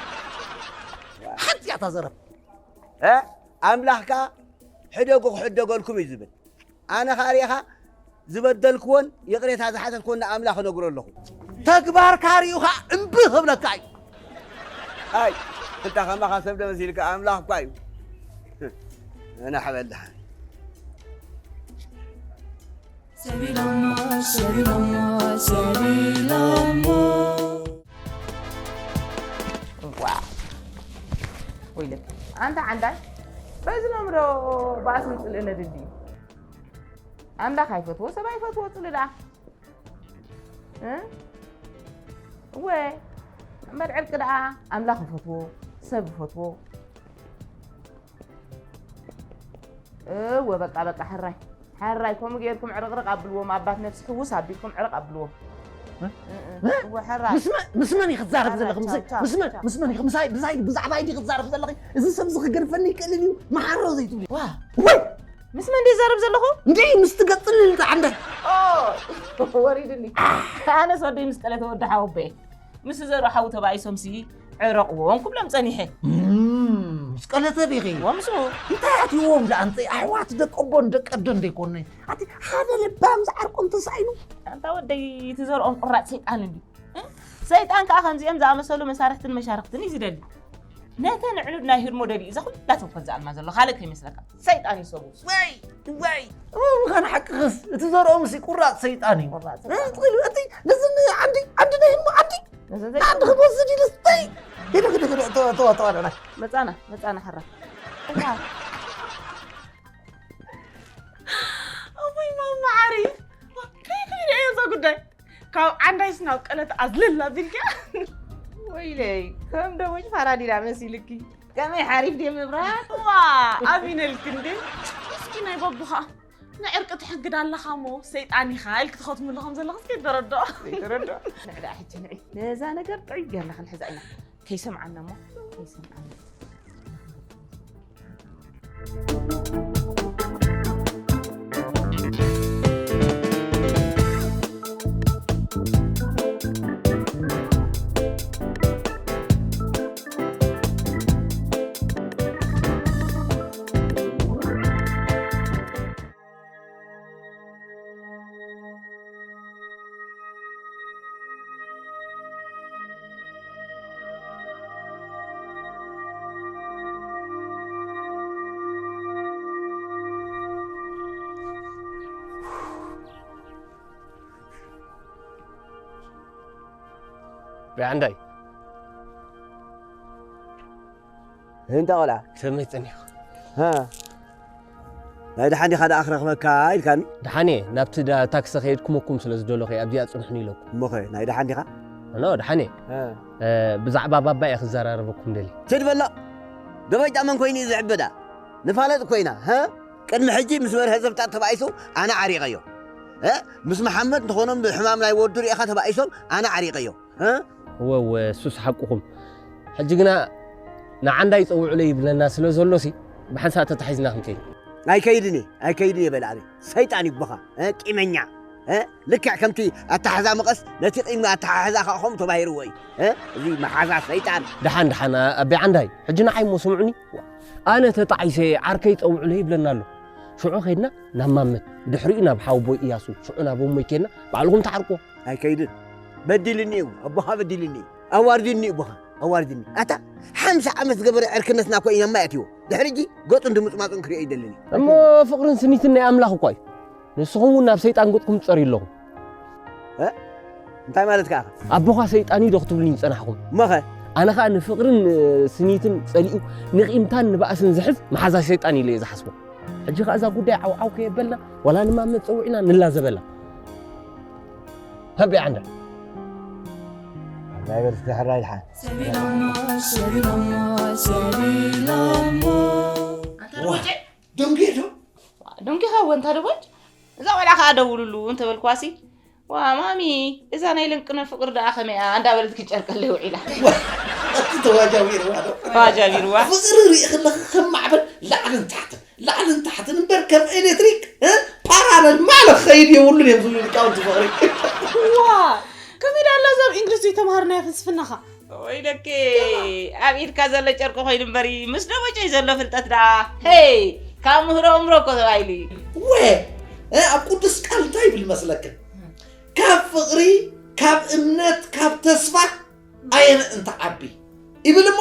ሓንቲ እያ እታ ዘረብ ኣምላኽ ከኣ ሕደጉ ክሕደገልኩም እዩ ዝብል። ኣነ ኸኣ ርኢኻ ዝበደልክዎን ይቕሬታ ዝሓተትክዎን ንኣምላኽ እነግሮ ኣለኹ። ተግባርካ ርኢዩ ኸኣ እምቢ ክብለካ እዩ። ኣይ እንታ ኸማኻ ሰብ ዶ መሲልካ ኣምላኽ እኳ እዩ። ኣነ ሓበልድሓን ሰቢሎሞ ሰቢሎሞ ሰቢሎሞ ዋው ወይለኪ ኣንታ ዓንዳይ በዚ ሎምዶ ባእስን ጽልእን ነድሊ ኣምላኽ ኣይፈትዎ ሰብ ኣይፈትዎ ጽልእ ደኣ እ እወ እምበር ዕርቂ ደኣ ኣምላኽ ይፈትዎ ሰብ ይፈትዎ እወ በቃ በቃ ሕራይ ሕራይ ከምኡ ጌርኩም ዕርቕርቕ ኣብልዎም ኣባት ነፍሲ ሕውስ ኣቢልኩም ዕርቕ ኣብልዎም እወ ሕራይ ምስ መን- ምስ መን ኢኺ ክትዛረብ ዘለኺ ምስ- ምስ መን- ምስ መን ኢኺ ምሳይ ብዛይ ብዛዕባይ ዲ ክትዛረብ ዘለኺ እዚ ሰብ እዚ ክገድፈኒ ይክእልን እዩ መሓሮ ዘይትብሊ ዋ ወይ ምስ መን ድየ ዛረብ ዘለኹ እንዲ ምስ ትገፅሊ ልጣዕንደ ወሪድኒ ኣነስ ወደይ ምስ ጠለተ ወዲ ሓወቦየ ምስ ዘሩ ሓው ተባኢሶምሲ ዕረቕዎም ክብሎም ጸኒሐ። እም፣ ምስ ቀለተ ዲኺ? ወምስኡ። እንታይ ኣትይዎም ደኣ ኣንፀይ ኣሕዋት ደቂ ኣቦን ደቂ ኣደን ደይኮነ? ኣቲ ሓደ ለባም ዝዓርቆም ተሳኢኑ። ኣንታ ወደይ እቲ ዘርኦም ቁራፅ ሰይጣን እንድዩ። እ? ሰይጣን ከዓ ከምዚኦም ዝኣመሰሉ መሳርሕትን መሻርክትን እዩ ዝደሊ። ነተን ኣዕኑድ ናይ ህድሞ ደልዩ እዛ ኩላተን ኮን ዝኣልማ ዘሎ ካልእ ከይመስለካ። ሰይጣን እዩ ሰቡ። ወይ ወይ። እሞ ምዃን ሓቅኽስ እቲ ዘርኦም ሲ ቁራጽ ሰይጣን እዩ። ቁራጽ ሰይጣን። እ፣ ትኽእል፣ እቲ ነዚ ዓንዲ፣ ዓንዲ ናይ ህድሞ ዓንዲ። ነዚ ዓንዲ ዘይኮነ። ክትወስድ ኢሉ ስተይ። ሂዱ፣ ሂዱ፣ ሂዱ፣ እተዋ፣ እተዋ፣ እተዋ፣ ንዕና። መጻና፣ መጻና፣ ሕራ። እሙይ ማማ ዓሪፍ። ከይክይደ እየ እዛ ጉዳይ። ካብ ዓንዳይስ ናብ ቀለት ኣዝልል ኣቢልካ። ወይለይ፣ ከም ደሞጭ ፋራዲዳ መሲልኪ። ከመይ ሓሪፍ ድየ ምብራቕ? ዋ፣ ኣሚነልኪ እንዴ። እስኪ ናይ በቡኻ ንዕርቂ ትሕግድ ኣለኻ እሞ ሰይጣን ኢኻ ኢልክ ትኸትምሉ ከም ዘለኽስ ከይተረድኦ። ከይተረድኦ። ንዕዳ ሕጂ ንዒ። ነዛ ነገር ጥዑይ ጌርና ክንሕዛ ኢና። ከይሰምዓና እሞ፣ ከይሰምዓና። ብዓንዳይ። እንታ ቆልዓ? ከመይ ጸኒሕካ? ሃ። ናይ ደሓን ዲኻ ደኣ ክረኽበካ ኢልካኒ? ደሓን እየ። ናብቲ ዳ-፣ ታክሲ ከየድኩመኩም ስለ ዝደለኹ እየ ኣብዚኣ ጽንሑኒ ኢለኩም። እሞኸ ናይ ደሓን ዲኻ? ኖ፣ ደሓን እየ። ሃ። እ፣ ብዛዕባ ባባ እየ ክዘራረበኩም ደልየ። ትድ በሎ። ደበጅ ጣመን ኮይኑ እዩ ዝዕበዳ። ንፋለጥ ኮይና፣ ሃ? ቅድሚ ሕጂ ምስ በርሀ ዘብጣት ተባኢሱ ኣነ ዓሪቐዮ። እ? ምስ መሓመድ እንተኾኖም ብሕማም ናይ ወዱ ርኢኻ ተባኢሶም ኣነ ዓሪቐዮ። እ? እወ፣ እወ፣ እሱስ ሓቅኹም። ሕጂ ግና ንዓንዳ ይጸውዑለይ ይብለና ስለ ዘሎሲ፣ ብሓንሳእ ተታሒዝና ክንከይድ። ኣይከይድን እየ፣ ኣይከይድን እየ በል ኣበይ። ሰይጣን ይቦኻ፣ እ፣ ቂመኛ፣ እ፣ ልክዕ ከምቲ ኣተሓዛ መቐስ ነቲ ቂም ኣተሓሕዛ ከዓ ከምኡ ተባሂርዎ እዩ፣ እ፣ እዚ መሓዛ ሰይጣን። ደሓን፣ ደሓን፣ ኣ-፣ ኣቢ ዓንዳይ፣ ሕጂ ንዓይ እሞ ስምዑኒ። ኣነ ተጣዒሰ ዓርከይ ጸውዑለይ ይብለና ኣሎ። ሽዑ ኸይድና ናብ ማመት፣ ብድሕሪኡ ናብ ሓወቦይ እያሱ፣ ሽዑ ናብ እሞይ ኬድና ባዕልኹም ተዓርቅዎ። ኣይከይድን። በዲልኒ እዩ፣ ኣቦኻ በዲልኒ እዩ። ኣዋርድኒ እዩ ኣቦኻ፣ ኣዋርድኒ። ኣታ ሓምሳ ዓመት ዝገበረ ዕርክነትና እኮ ኢና ማይ ኣትይዎ። ድሕሪ ሕጂ ገጹን ድምጽማጹን ክርእዮ ይደልን እዩ። እሞ ፍቕርን ስኒትን ናይ ኣምላኽ እኳ እዩ። ንስኹም እውን ናብ ሰይጣን ገጽኩም ትጸርዩ ኣለኹም። እ? እንታይ ማለትካ ኢኻ? ኣቦኻ ሰይጣን እዩ ዶ ክትብሉኒ ዝጸናሕኩም? እሞኸ? ኣነ ኸኣ ንፍቕርን፣ እ፣ ስኒትን ጸሊኡ ንቂምታን ንባእስን ዝሕዝ መሓዛ ሰይጣን ኢለ እየ ዝሓስቦ። ሕጂ ኸኣ እዛ ጉዳይ ዓው ዓው ከየበልና፣ ዋላ ንማመት ጸዊዕና ንላዘበላ። ሃቢ ዓንዳ። ናይ በል እስኪ ሕራይ ድሓን። ሰቢሎሞ፣ ሰቢሎሞ፣ ሰቢሎሞ። ኣንታ ዋ፣ ደቦጭ? ደንጉየ ዶ? ደንጉኻ እወ፣ እንታ ደቦጭ? እዛ ቆልዓ ከኣ ደውልሉ እንተበልኳሲ፣ ዋ፣ ማሚ፣ እዛ ናይ ለንቅነ ፍቕሪ ደኣ ከመይ እያ? እንዳበለት ክትጨርቀለይ ውዒላ። ዋ፣ እቲ ተዋጃቢርዋ ዶ? ተዋጃቢርዋ። ፍቕሪ ርኢ ከለኻ ከም ማዕበል ላዕልን ታሕትን፣ ላዕልን ታሕትን እምበር ከም ኤሌክትሪክ፣ እ፣ ፓራለል ማለት ክኸይድ የብሉን እዮም ዝብሉ ሊቃውንቲ ፍቕሪ። ዋ፣ ከመይ ደኣ ኣላ እዛ ኣብ እንግሊዝ ዘይተምሃርናያ ፍልስፍናኻ? ወይለኪ፣ ኣብ ኢድካ ዘሎ ጨርቂ ኮይኑ እምበሪ፣ ምስ ደቦጨይ ዘሎ ፍልጠት ደኣ፣ ሄይ፣ ካብ ምህሮ እምሮ እኮ ተባሂሉ እዩ። ወ፣ እ፣ ኣብ ቅዱስ ቃል እንታይ ይብል መስለክን? ካብ ፍቕሪ፣ ካብ እምነት፣ ካብ ተስፋ ኣየንእን ትዓቢ ይብል እሞ፣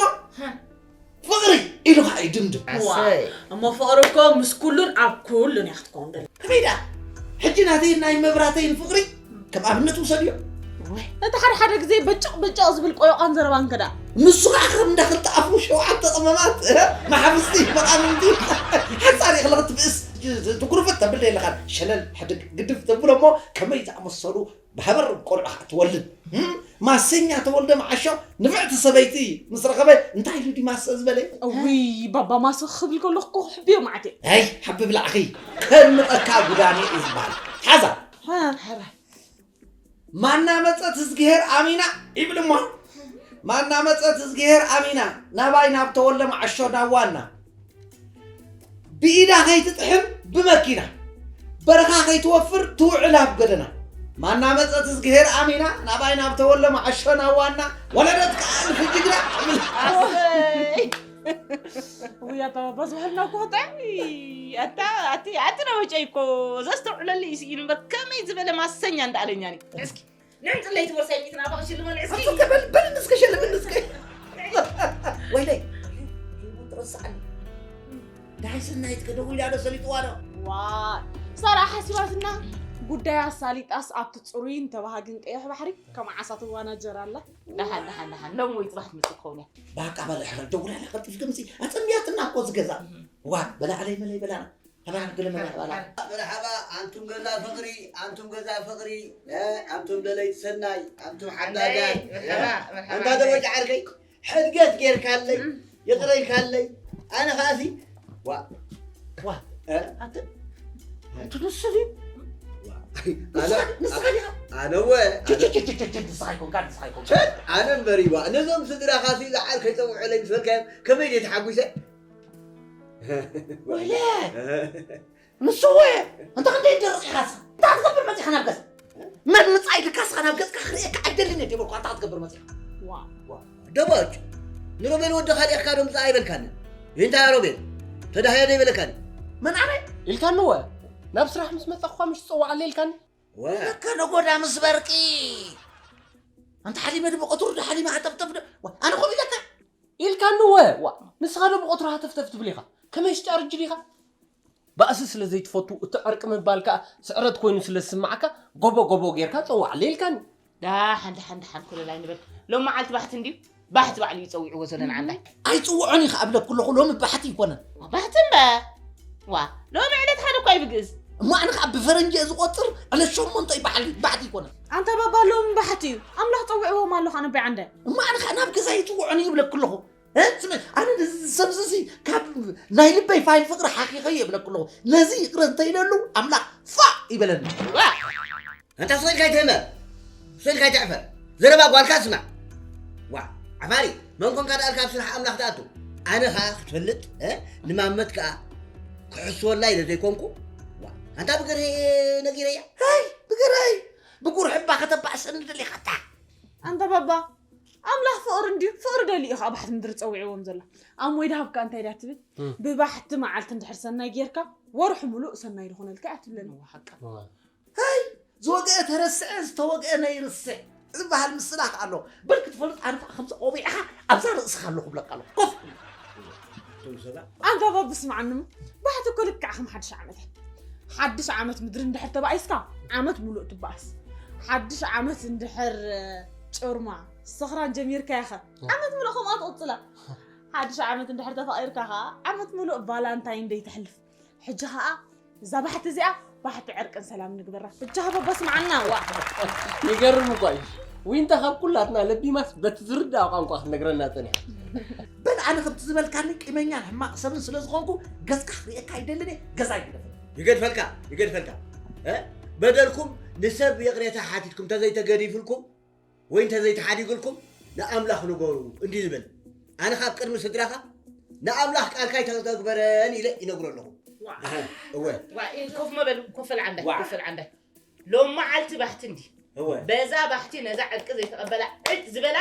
ፍቕሪ ኢሉ ኸዓ ይድምድም። ዋ፣ ኣሰይ። እሞ ፍቕሪ እኮ ምስ ኩሉን ኣብ ኩሉን እያ ክትከውን ደላ። ከመይ ደኣ? ሕጂ ናተይን ናይ መብራተይን ፍቕሪ ከም ኣብነት ውሰድዮ። ወይ፣ እቲ ሓደ ሓደ ግዜ በጨቕ በጨቕ ዝብል ቆዮቓን ዘረባን ከ ደኣ? ንሱ ኸዓ ከም እንዳ ክልተ ኣፉ ሸውዓተ ቀመማት፣ መሓፍስቲ፣ መቓምንቲ። ሓንሳብ ርኢኽለ ክትብእስ፣ ትጉርፍጥ ተብል ዶ የለኻን? ሸለል፣ ሕድግ፣ ግድፍ ተብሎ እሞ ከመይ ዝኣመሰሉ ብሃበር ቆልዑ ኸዓ ትወልድ። እም? ማሰኛ ተወልደ መዓሾ ንፍዕቲ ሰበይቲ ምስ ረኸበ እንታይ ኢሉ ድዩ ማሰ ዝበለ? እውይ፣ ባባ ማሰ ክብል ከለኹ እኮ ክሕብዮ መዓት እየ። ኣይ፣ ሓቢ ብላዕኺ። ከንምጠካ ጉዳኒ እዩ ዝበሃል። ሓዛ። ሃ። ማና መጸት እዝግሄር ኣሚና ይብል እሞ። ማና መጸት እዝግሄር ኣሚና ናባይ ናብ ተወልደ መዓሾ ናብ ዋና። ብኢዳ ከይትጥሕን ብመኪና፣ በረኻ ከይትወፍር ትውዕል ኣብ ገደና። ማና መጸት እዝግሄር ኣሚና፣ ናባይ ናብ ተወለ መዓሾ ናብ ዋና፣ ወለደት ከኣ እልፊ ጅግና ትብል። ኣሰይ። ውይ፣ ኣታ ባባ፣ ዝባህልና እኮ ጥዑም። ኣታ፣ ኣቲ፣ ኣቲ ደቦጨይ እኮ ዘስተውዕለሉ እዩ ስኢኑ እምበር፣ ከመይ ዝበለ ማሰኛ እንዳኣለኛኒ። እስኪ ንዕንጥለይቲ ቦርሳይ ሚእቲ ናብኣ ክሽልመኒ እስኪ። ኣቶ ከበል በል እስከ ሸልምኒ እስከ። ወይለይ፣ ስኣኒ። ደሓይ ሰናይት ከ ደዊላ ዶ ሰሊጥዋ ዶ? ዋይ ሳራ ሓሲባትና ጉዳያ ኣሳሊጣስ ኣብቲ ፅሩይን ተባሃግን ቀይሕ ባሕሪ ከም ዓሳ ትዋናጀር ኣላ። ደሓን ደሓን ደሓን ሎም ወይ ፅባሕ ትመፅእ ትኸውን እያ። ባቃ በላ ሕረ ደውላ ላ ቀልጢፍ ከምዚ ኣፀምያትና እኮ ዝገዛ። ዋ በላ ዓለይ መለይ በላ። ኣባን ገለ መላ በላ። መርሓባ ኣንቱም ገዛ ፍቕሪ ኣንቱም ገዛ ፍቕሪ ኣንቱም ለለይቲ ሰናይ ኣንቱም ሓዳጋት። ኣንታ ደወጭ ዓርከይ ሕድገት ጌርካለይ ይቕረ ኢልካለይ። ኣነ ከኣሲ ዋ ዋ ኣንተ ኣንተ ንሱ ድዩ? ንስኻ ንስኻ ዲኻ? ኣነወ ንስኻ ኣይኮንካ ንስኻ ኣይኮንካ። ኣነ እምበሪ ዋ ነዞም ስድራኻሲ ዝዓርከይ ፀውዑለይ ምስ በልካዮም ከመይ ድየ ተሓጒሰ? ወለ ንሱ ወ እንተ ክንደይ ደረቕ ኢኻስ እንታይ ክትገብር መፂኻ ናብ ገዛ? መን ምፃእ ኢልካስ ናብ ገፅካ ክርእየካ ኣይደልን እየ ደበልኩ ኣንታ ክትገብር መፂኻ? ደቦጭ ንሮቤል ወዲ ካሊእካ ዶ ምፃእ ኣይበልካኒ? እንታይ ሮቤል ተዳህያ ዶ ይበለካኒ? መን ኣነ? ኢልካኒ ወ ናብ ስራሕ ምስ መፃኹ ምሽ ትፀዋዓለ ኢልካኒ? ወ ለካ ነጎዳ ምስ በርቂ ኣንተ ሓሊመ ድብቐትሩ ድሓሊመ ሃተፍተፍ ኣነ ኮም ኢለካ ኢልካኒ ወ ዋ ንስኻ ዶ ብቐትሩ ሃተፍተፍ ትብል ኢኻ ከመይ ሽጫርጅል ኢኻ ባእሲ ስለ ዘይትፈቱ እቲ ዕርቂ ምባል ከኣ ስዕረት ኮይኑ ስለ ዝስምዓካ ጎቦ ጎቦ ጌርካ ጸዋዕለ ኢልካኒ። ዳሓን ዳሓን ዳሓን ኮለል ኣይንበል ሎም መዓልቲ ባሕቲ እንድዩ ባሕቲ ባዕሉ እዩ ጸዊዕዎ ዘሎ ንዓንዳይ። ኣይጽውዖን እዩ ከኣ እብለኩ ኣለኹ ሎሚ ባሕቲ ኣይኮነን። ባሕቲ እምበ ዋ ሎሚ ዕለት ሓደ እኳ እዩ ብግእዝ። እሞ ኣነ ከኣ ብፈረንጂ እየ ዝቆጽር ዕለት ሸሞንተ እዩ ባሕቲ ኣይኮነን። ኣንታ ባባ ሎሚ ባሕቲ እዩ ኣምላኽ ጸዊዕዎም ኣሎ ከኣ ነቦይ ዓንዳይ። እሞ ኣነ ከኣ ናብ ገዛ ኣይጽውዖን እዩ እብለኩ ኣለኹ። ስምዒ ኣነ ነዚ ሰብ እዚ ካብ ናይ ልበይ ፋይል ፍቅሪ ሓኺኸዮ ይብለኩ ኣለኹ። ነዚ ይቅረ እንተኢለሉ ኣምላኽ ፋእ ይበለኒ። ኣንታ ስቕ ኢልካ ኣይትህመ ስቕ ኢልካ ኣይትዕፈር ዘረባ ጓልካ ስማዕ። ዋ ዓፋሪ መን ኮንካ ደኣልካ ኣብ ስራሕ ኣምላኽ ትኣቱ። ኣነ ኸኣ ክትፈልጥ ንማመት ከኣ ክሕስወላ ኢለ ዘይኮንኩ ኣንታ ብግርሀይ ነጊረያ። ይ ብግርሀይ ብጉርሕባ ከተባእሰኒ ደሊኻታ። ኣንታ ባባ ኣምላኽ ፍቕሪ እንድዩ ፍቕሪ ደልዩ እዩ ከዓ ባሕቲ ምድሪ ፀዊዕዎም ዘሎ። ኣሞይ ድሃብካ እንታይ ድያ ትብል? ብባሕቲ መዓልቲ እንድሕር ሰናይ ጌርካ ወርሒ ሙሉእ ሰናይ ዝኾነልካ እያ ትብለኒ። ይ ዝወግአ ተረስዐ ዝተወግአ ነይርስዕ ዝበሃል ምስላ ከዓ ኣሎ። በል ክትፈልጥ ኣነ ከዓ ከምዚ ቆቢዕኻ ኣብዛ ርእስኻ ኣለኹ ብለካ ኣለኹ ኮፍ ኣንታ ባባ ስምዓኒ እሞ ባሕቲ እኮ ልክዕ ከም ሓድሽ ዓመት እያ። ሓድሽ ዓመት ምድሪ እንድሕር ተባኢስካ ዓመት ሙሉእ ትባኣስ። ሓድሽ ዓመት እንድሕር ጭርማ ስኽራን ጀሚርካያ ኸ ዓመት ሙሉእ ከምኣ ትቕፅላ። ሓድሽ ዓመት እንድሕር ተፋቒርካ ኸዓ ዓመት ሙሉእ ቫላንታይን ደይ ተሕልፍ። ሕጂ ኸዓ እዛ ባሕቲ እዚኣ ባሕቲ ዕርቅን ሰላምን ንግበራ። ብጃኻ በባ ስምዓና። ዋእ። ይገርም እኳ እዩ። ዊንታ ካብ ኩላትና ለቢማስ በቲ ዝርድኣ ቋንቋ ክትነግረና ጸኒሓ። በል ኣነ ከምቲ ዝበልካኒ ቂመኛን ሕማቕ ሰብን ስለ ዝኾንኩ ገጽካ ክርእየካ ኣይደልን እየ። ገዛይ ግደፈኒ። ይገድፈልካ ይገድፈልካ። እ? በደልኩም ንሰብ ይቕሬታ ሓቲትኩም ተዘይተገዲፍልኩም ወይ እንተዘይተሓዲጉልኩም ንኣምላኽ ንገሩ እንዲ ዝብል ኣነ ካብ ቅድሚ ስድራኻ ንኣምላኽ ቃልካ ኣይተተግበረን ኢለ ይነግሮ ኣለኹ። እወ ኮፍ መበል ኮፈል ዓንዳይ ኮፈል ዓንዳይ ሎም መዓልቲ ባሕቲ እንዲ በዛ ባሕቲ ነዛ ዕርቂ ዘይተቐበላ ዕጭ ዝበላ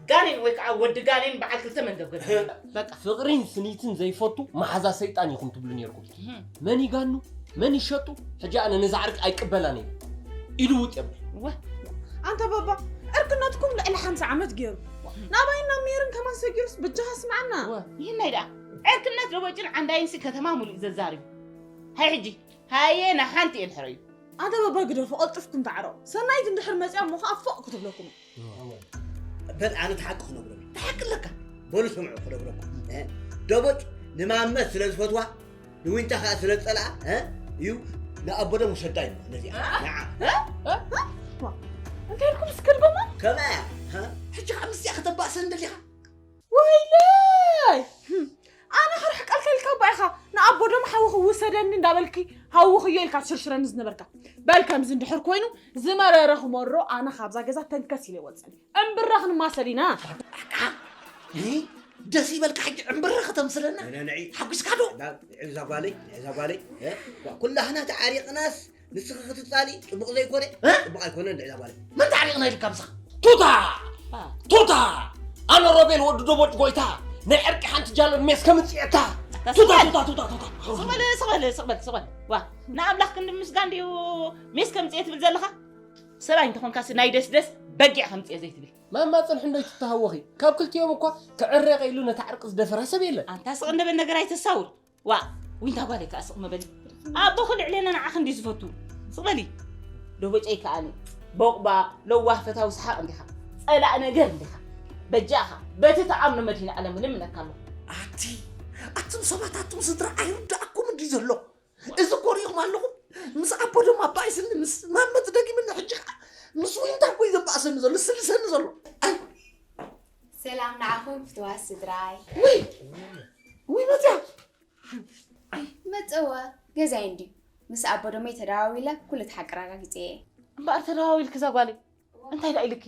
ጋኔን ወይ ከዓ ወዲ ጋኔን በዓል ክልተ መንገብገብ በቃ ፍቕሪን ስኒትን ዘይፈቱ መሓዛ ሰይጣን ኢኹም ትብሉ ነይርኩም። መን ይጋኑ መን ይሸጡ ሕጂ ኣነ ነዛ ዕርቂ ኣይቅበላን እየ ኢሉ ውጥ የብል። ወ ኣንታ ባባ ዕርክነትኩም ልዕሊ ሓምሳ ዓመት ገይሩ ናባይን ናብ ሜርን ከማን ሰጊሩስ በጃኻ ስምዓና። ወ ይህናይ ደኣ ዕርክነት ደቦጭን ዓንዳይንሲ ከተማ ሙሉእ እዩ ዘዛርዩ። ሃይ ሕጂ ሃየ ንሓንቲ እየ ድሕረዩ። ኣንታ ባባ ግደፉ ቀልጥፍኩም ተዓረቑ። ሰናይት እንድሕር መፅያ እሞ ኸዓ ፎቕ ክትብለኩም እያ። በል ኣነ እቲ ሓቂ ክነግሮም እየ። እቲ ሓቂ ኣለካ። በሉ ስምዑ ክነግረኩም። ደቦጭ ንማመት ስለ ዝፈትዋ ንዊንታ ከዓ ስለ ዝፀልኣ እዩ ንኣቦደም ውሰዳ እዩ ነዚኣ ንዓ እንታይ ኢልኩም እስከ ድገሞ ከመያ ሕጂ ከዓ ምስዚኣ ከተባእሰን ደሊኻ ወይለይ ኣነ ክርሕቀልካ ኢልካ እባ ኢኻ ንኣቦደም ሓውኺ ውሰደኒ እንዳበልኪ ሃውኽዮ ኢልካ ትሽርሽረኒ ዝነበርካ በል ከምዚ እንድሕር ኮይኑ ዝመረረ ክመሮ ኣነ ካብዛ ገዛ ተንከስ ኢለ ይወፅን እምብራ ክንማሰል ኢና። ደስ ይበልካ ሕጂ ዕምብራ ከተምስለና ንዒ ሓጒስካ ዶ? ንዒ እዛ ጓለይ ንዒ እዛ ጓለይ ኩላህና ተዓሪቕናስ ንስኺ ክትፃሊ ፅቡቕ ዘይኮነ ፅቡቕ ኣይኮነን ንዒ እዛ ጓለይ። መን ተዓሪቕና ኢልካ ምሳኻ? ቱታ! ቱታ! ኣነ ሮቤል ወዲ ደቦጭ ጎይታ ናይ ዕርቂ ሓንቲ ጃለብ ሜስ ከምፅኤካ ቱታ ቱታ ቱታ ቱታ ስቕበል ስቕበል ስቕበል ስቕበል ዋ ንኣምላኽ ክንዲ ምስጋን ድዩ ሜስ ከምፅኤ ትብል ዘለኻ? ሰብኣይ እንተኾንካሲ ናይ ደስደስ በጊዕ ከምፅኦ ዘይትብል። ማማ ፅንሒ እንዶ ኣይትተሃወኺ። ካብ ክልቲኦም እኳ ክዕረቕ ኢሉ ነታ ዕርቂ ዝደፈራ ሰብ የለን። ኣንታ ስቕ እንደ በል ነገር ኣይተሳውር። ዋ፣ ዊንታ ጓለይ ከኣ ስቕ መበሊ። ኣቦኺ ልዕሌና ንዓኺ እንድዩ ዝፈቱ። ስቕ በሊ። ደቦጨይ ከኣኒ ቦቕባቕ፣ ለዋህ፣ ፈታዊ ሰሓቕ እንዲኻ። ጸላእ ነገር እንዲኻ። በጃኻ፣ በቲ ትኣምኖ መድሂነ ኣለም እልምነካ ኣለኹ። ኣቲ ኣቱም ሰባት ኣቱም ስድራ ኣይርዳእኩም እንድዩ ዘሎ። እዚ እኮ ሪኢኹም ኣለኹም። ምስ ኣቦ ደሞ ኣባይስኒ ምስ ማመት ደጊምኒ ሕጂ ኸዓ ምስ ዊንታ እኮ እዩ ዘባእሰኒ ዘሎ ዝስልሰኒ ዘሎ። ኣይ ሰላም ንዓኹም ፍትዋት ስድራይ። ውይ ውይ መፅያ መፀወ ገዛይ እንድዩ ምስ ኣቦ ደሞይ ተደዋዊለ ኩሉ እቲ ሓቂ ኣረጋጊፀ እየ። እምበኣር ተደዋዊልኪ እዛ ጓለይ እንታይ ደኣ ኢልኪ?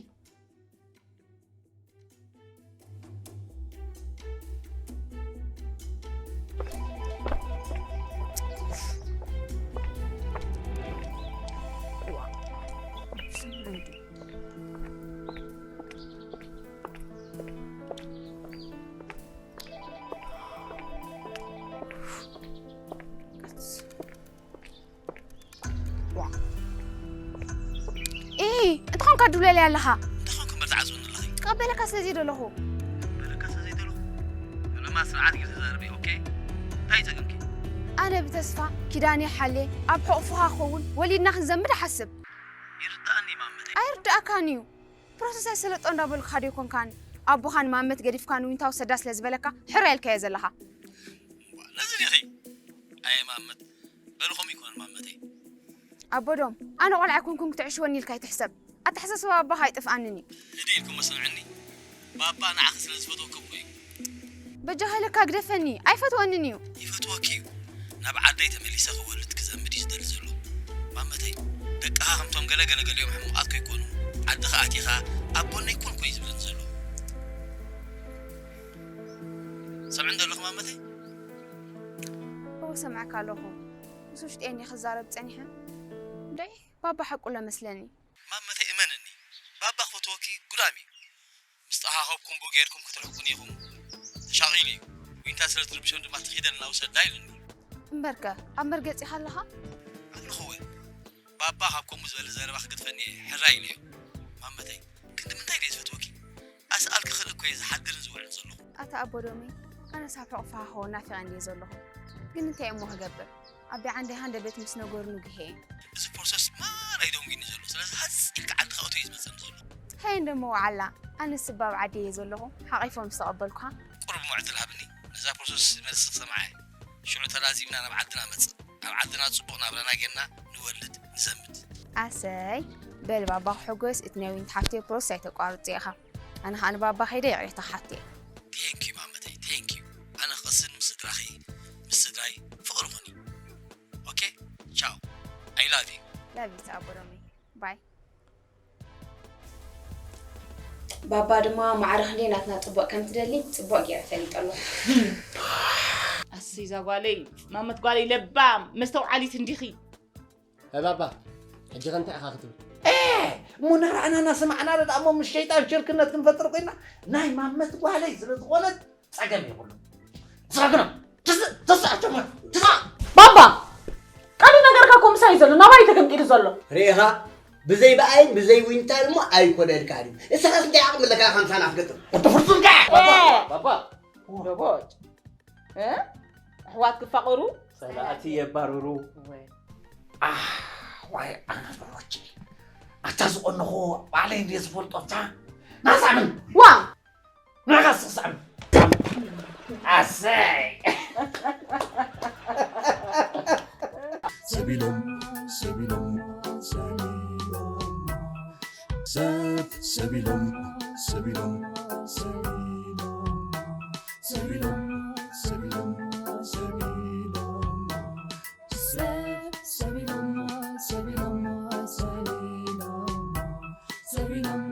ኢ እንታይ ኾንካ ድብለለይ ኣለኻ? እንታይ ኾንካ መርዚ ዓፅወኒ ኣለኺ? ክቕበለካ ስለ ዘይደለኹ። ክቕበለካ ስለ ዘይደለኹ? ብለማ ስርዓት ጌርኪ ተዛረቢ ኦኬ? እንታይ እዩ ፀገምኪ? ኣነ ብተስፋ ኪዳነ ይሓልየ ኣብ ሕቑፍኻ ክኸውን ወሊድና ክንዘምድ እሓስብ። ይርድኣኒ ማመተይ። ኣይርድኣካን እዩ። ፕሮሰስ ኣይሰለጦ እንዳበልኩኻ ዶ ኣይኮንካን ኣቦኻን ማመት ገዲፍካ ንዊንታ ውሰዳ ስለ ዝበለካ ሕራይ ኢልካዮ ዘለኻ። ነዚ ዲኺ? ኣየ ማመት በሉ ከምኡ ኣይኮነን ማመተይ። ኣቦዶም ኣነ ቆልዓ ኣይኮንኩን ክትዕሽወኒ ኢልካ ኣይትሕሰብ። ኣተሓሳስባ ኣባኻ ኣይጠፍኣንን እዩ። ህድእ ኢልኪ እሞ ስምዕኒ። ባባ ንዓኺ ስለ ዝፈትወኪ እኮ እዩ። በጃኻ ኢለካ ግደፈኒ ኣይፈትወንን እዩ። ይፈትወኪ እዩ። ናብ ዓደይ ተመሊሰ ክወልድ ክዘምድ እዩ ዝደሊ ዘሎ። ማመተይ ደቅኻ ከምቶም ገለ ገለ ገሊኦም ሕሙቓት ከይኮኑ ዓድኻ ኣቲኻ ኣቦነይ ኩን ኩን እዩ ዝብለኒ ዘሎ። ሰምዕኒ ዶ ኣለኺ ማመተይ? እወ ሰምዐካ ኣለኹ። ምስ ውሽጢ እየ ክዛረብ ጸኒሐ። እንድዒ ባባ ሓቁ ኣሎ መስለኒ። ማመተይ እመንኒ ባባ ክፈትወኪ ጉዳም እዩ። ምስ ተኣኻኸብኩም ብኡ ጌርኩም ክትርሕቁኒ ኢኹም። ተሻቒሉ እዩ። ዊንታ ስለ ትርብሾም ድማ ትኺደልና ውሰዳ ኢሉኒ። እምበርከ ኣብ መርገጺኻ ኣለኻ? ኣለኹ እወ። ባባ ካብ ከምኡ ዝበለ ዘረባ ክገድፈኒ እየ ሕራይ ኢለዮ። ማመተይ ክንዲ ምንታይ ድየ ዝፈትወኪ? ኣስኣልኪ ክርኢ እኮ እየ ዝሓድርን ዝውዕልን ዘለኹ። ኣታ ኣቦ ዶመይ ኣነስ ኣብ ሕቑፍኻ ክኸውን ናፊቐ እንድየ ዘለኹ። ግን እንታይ እሞ ክገብር? ኣቢ ዓንደይ ሃንደበት ምስ ነገሩኒ ጉህየ። እዚ ፕሮሰስ ማራ እዩ ደንጒኒ ዘሎ። ስለዚ ሃጽ ኢልካ ዓድኻ እቶ እዩ ዝመጸኒ ዘሎ። ሃየ እንዶ እሞ ወዓላ ኣነስ እባ ኣብ ዓደይ እየ ዘለኹ ሓቒፎ ምስ ተቐበልኩኻ። ቁሩብ እሞ ዕድል ሃብኒ። ነዛ ፕሮሰስ መልሲ ክሰምዓ እየ። ሽዑ ተላዚብና ናብ ዓድና መጽእ። ኣብ ዓድና ጽቡቕ ናብራና ጌርና ንወልድ ንዘምድ። ኣሰይ በል ባባ ክሕጎስ እቲ ናይ ዊንቲ ሓፍተይ ፕሮሰስ ኣይተቋርጾ ኢኻ። ኣነ ኸኣ ንባባ ከይደ ይቕሬታ ክሓቶ እየ። Thank you ማመተይ thank you ኣነ ክቕስን ምስ ስድራኺ ምስ ስድራይ ፍቕሪ ኹኒ okay ciao I love you Love you too ኣቦ ሮሚ bye ባባ ድማ ማዕረ ክንደይ ናትና ፅቡቕ ከም ትደሊ ፅቡቕ ገይረ ፈሊጠ ኣለኹ። ኣሰይ እዛ ጓለይ ማመት ጓለይ ለባም መስተውዓሊት እንዲኺ። ባባ ሕጂ ከ እንታይ ኢኻ ክትብል? እሞ ናራእና ናሰማዕና ደኣ እሞ ምስ ሸይጣን ሽርክነት ክንፈጥር ኮይና ናይ ማመት ጓለይ ስለ ዝኾነት ፀገም የብሉ። ዝረግኖ ትስእ ትስእ ኣጆሞ ትስእ ባባ ቀሪ ነገርካ እኮ ምሳይ ዘሎ ናባይ ተገምጢሉ ዘሎ። ርኢኻ ብዘይ ብኣይን ብዘይ ዊንታን እሞ ኣይኮነልካን እዩ። እስኻስ እንታይ ዓቕሚ ኣለካ ኢኻ ምሳና ክትገጥም? ወዲ ፍርቱን ከ! ባባ ደቦጭ እ ኣሕዋት ክፋቐሩ ጸላእቲ የባርሩ። ኣህ ዋይ ኣነ ደቦጭ ኣታ ዝቐነኹ ባዕለይ እንድየ ዝፈልጦ እታ ናሳምን ዋ ንዓኻ ስሳዕ ኣሰይ ሰቢሎም ሰቢሎም ሰቢሎም ሰብ ሰቢሎም ሰቢሎም ሰቢሎም ሰቢሎም ሰቢሎም ሰቢሎም ሰብ ሰቢሎም ሰቢሎም ሰቢሎም ሰቢሎም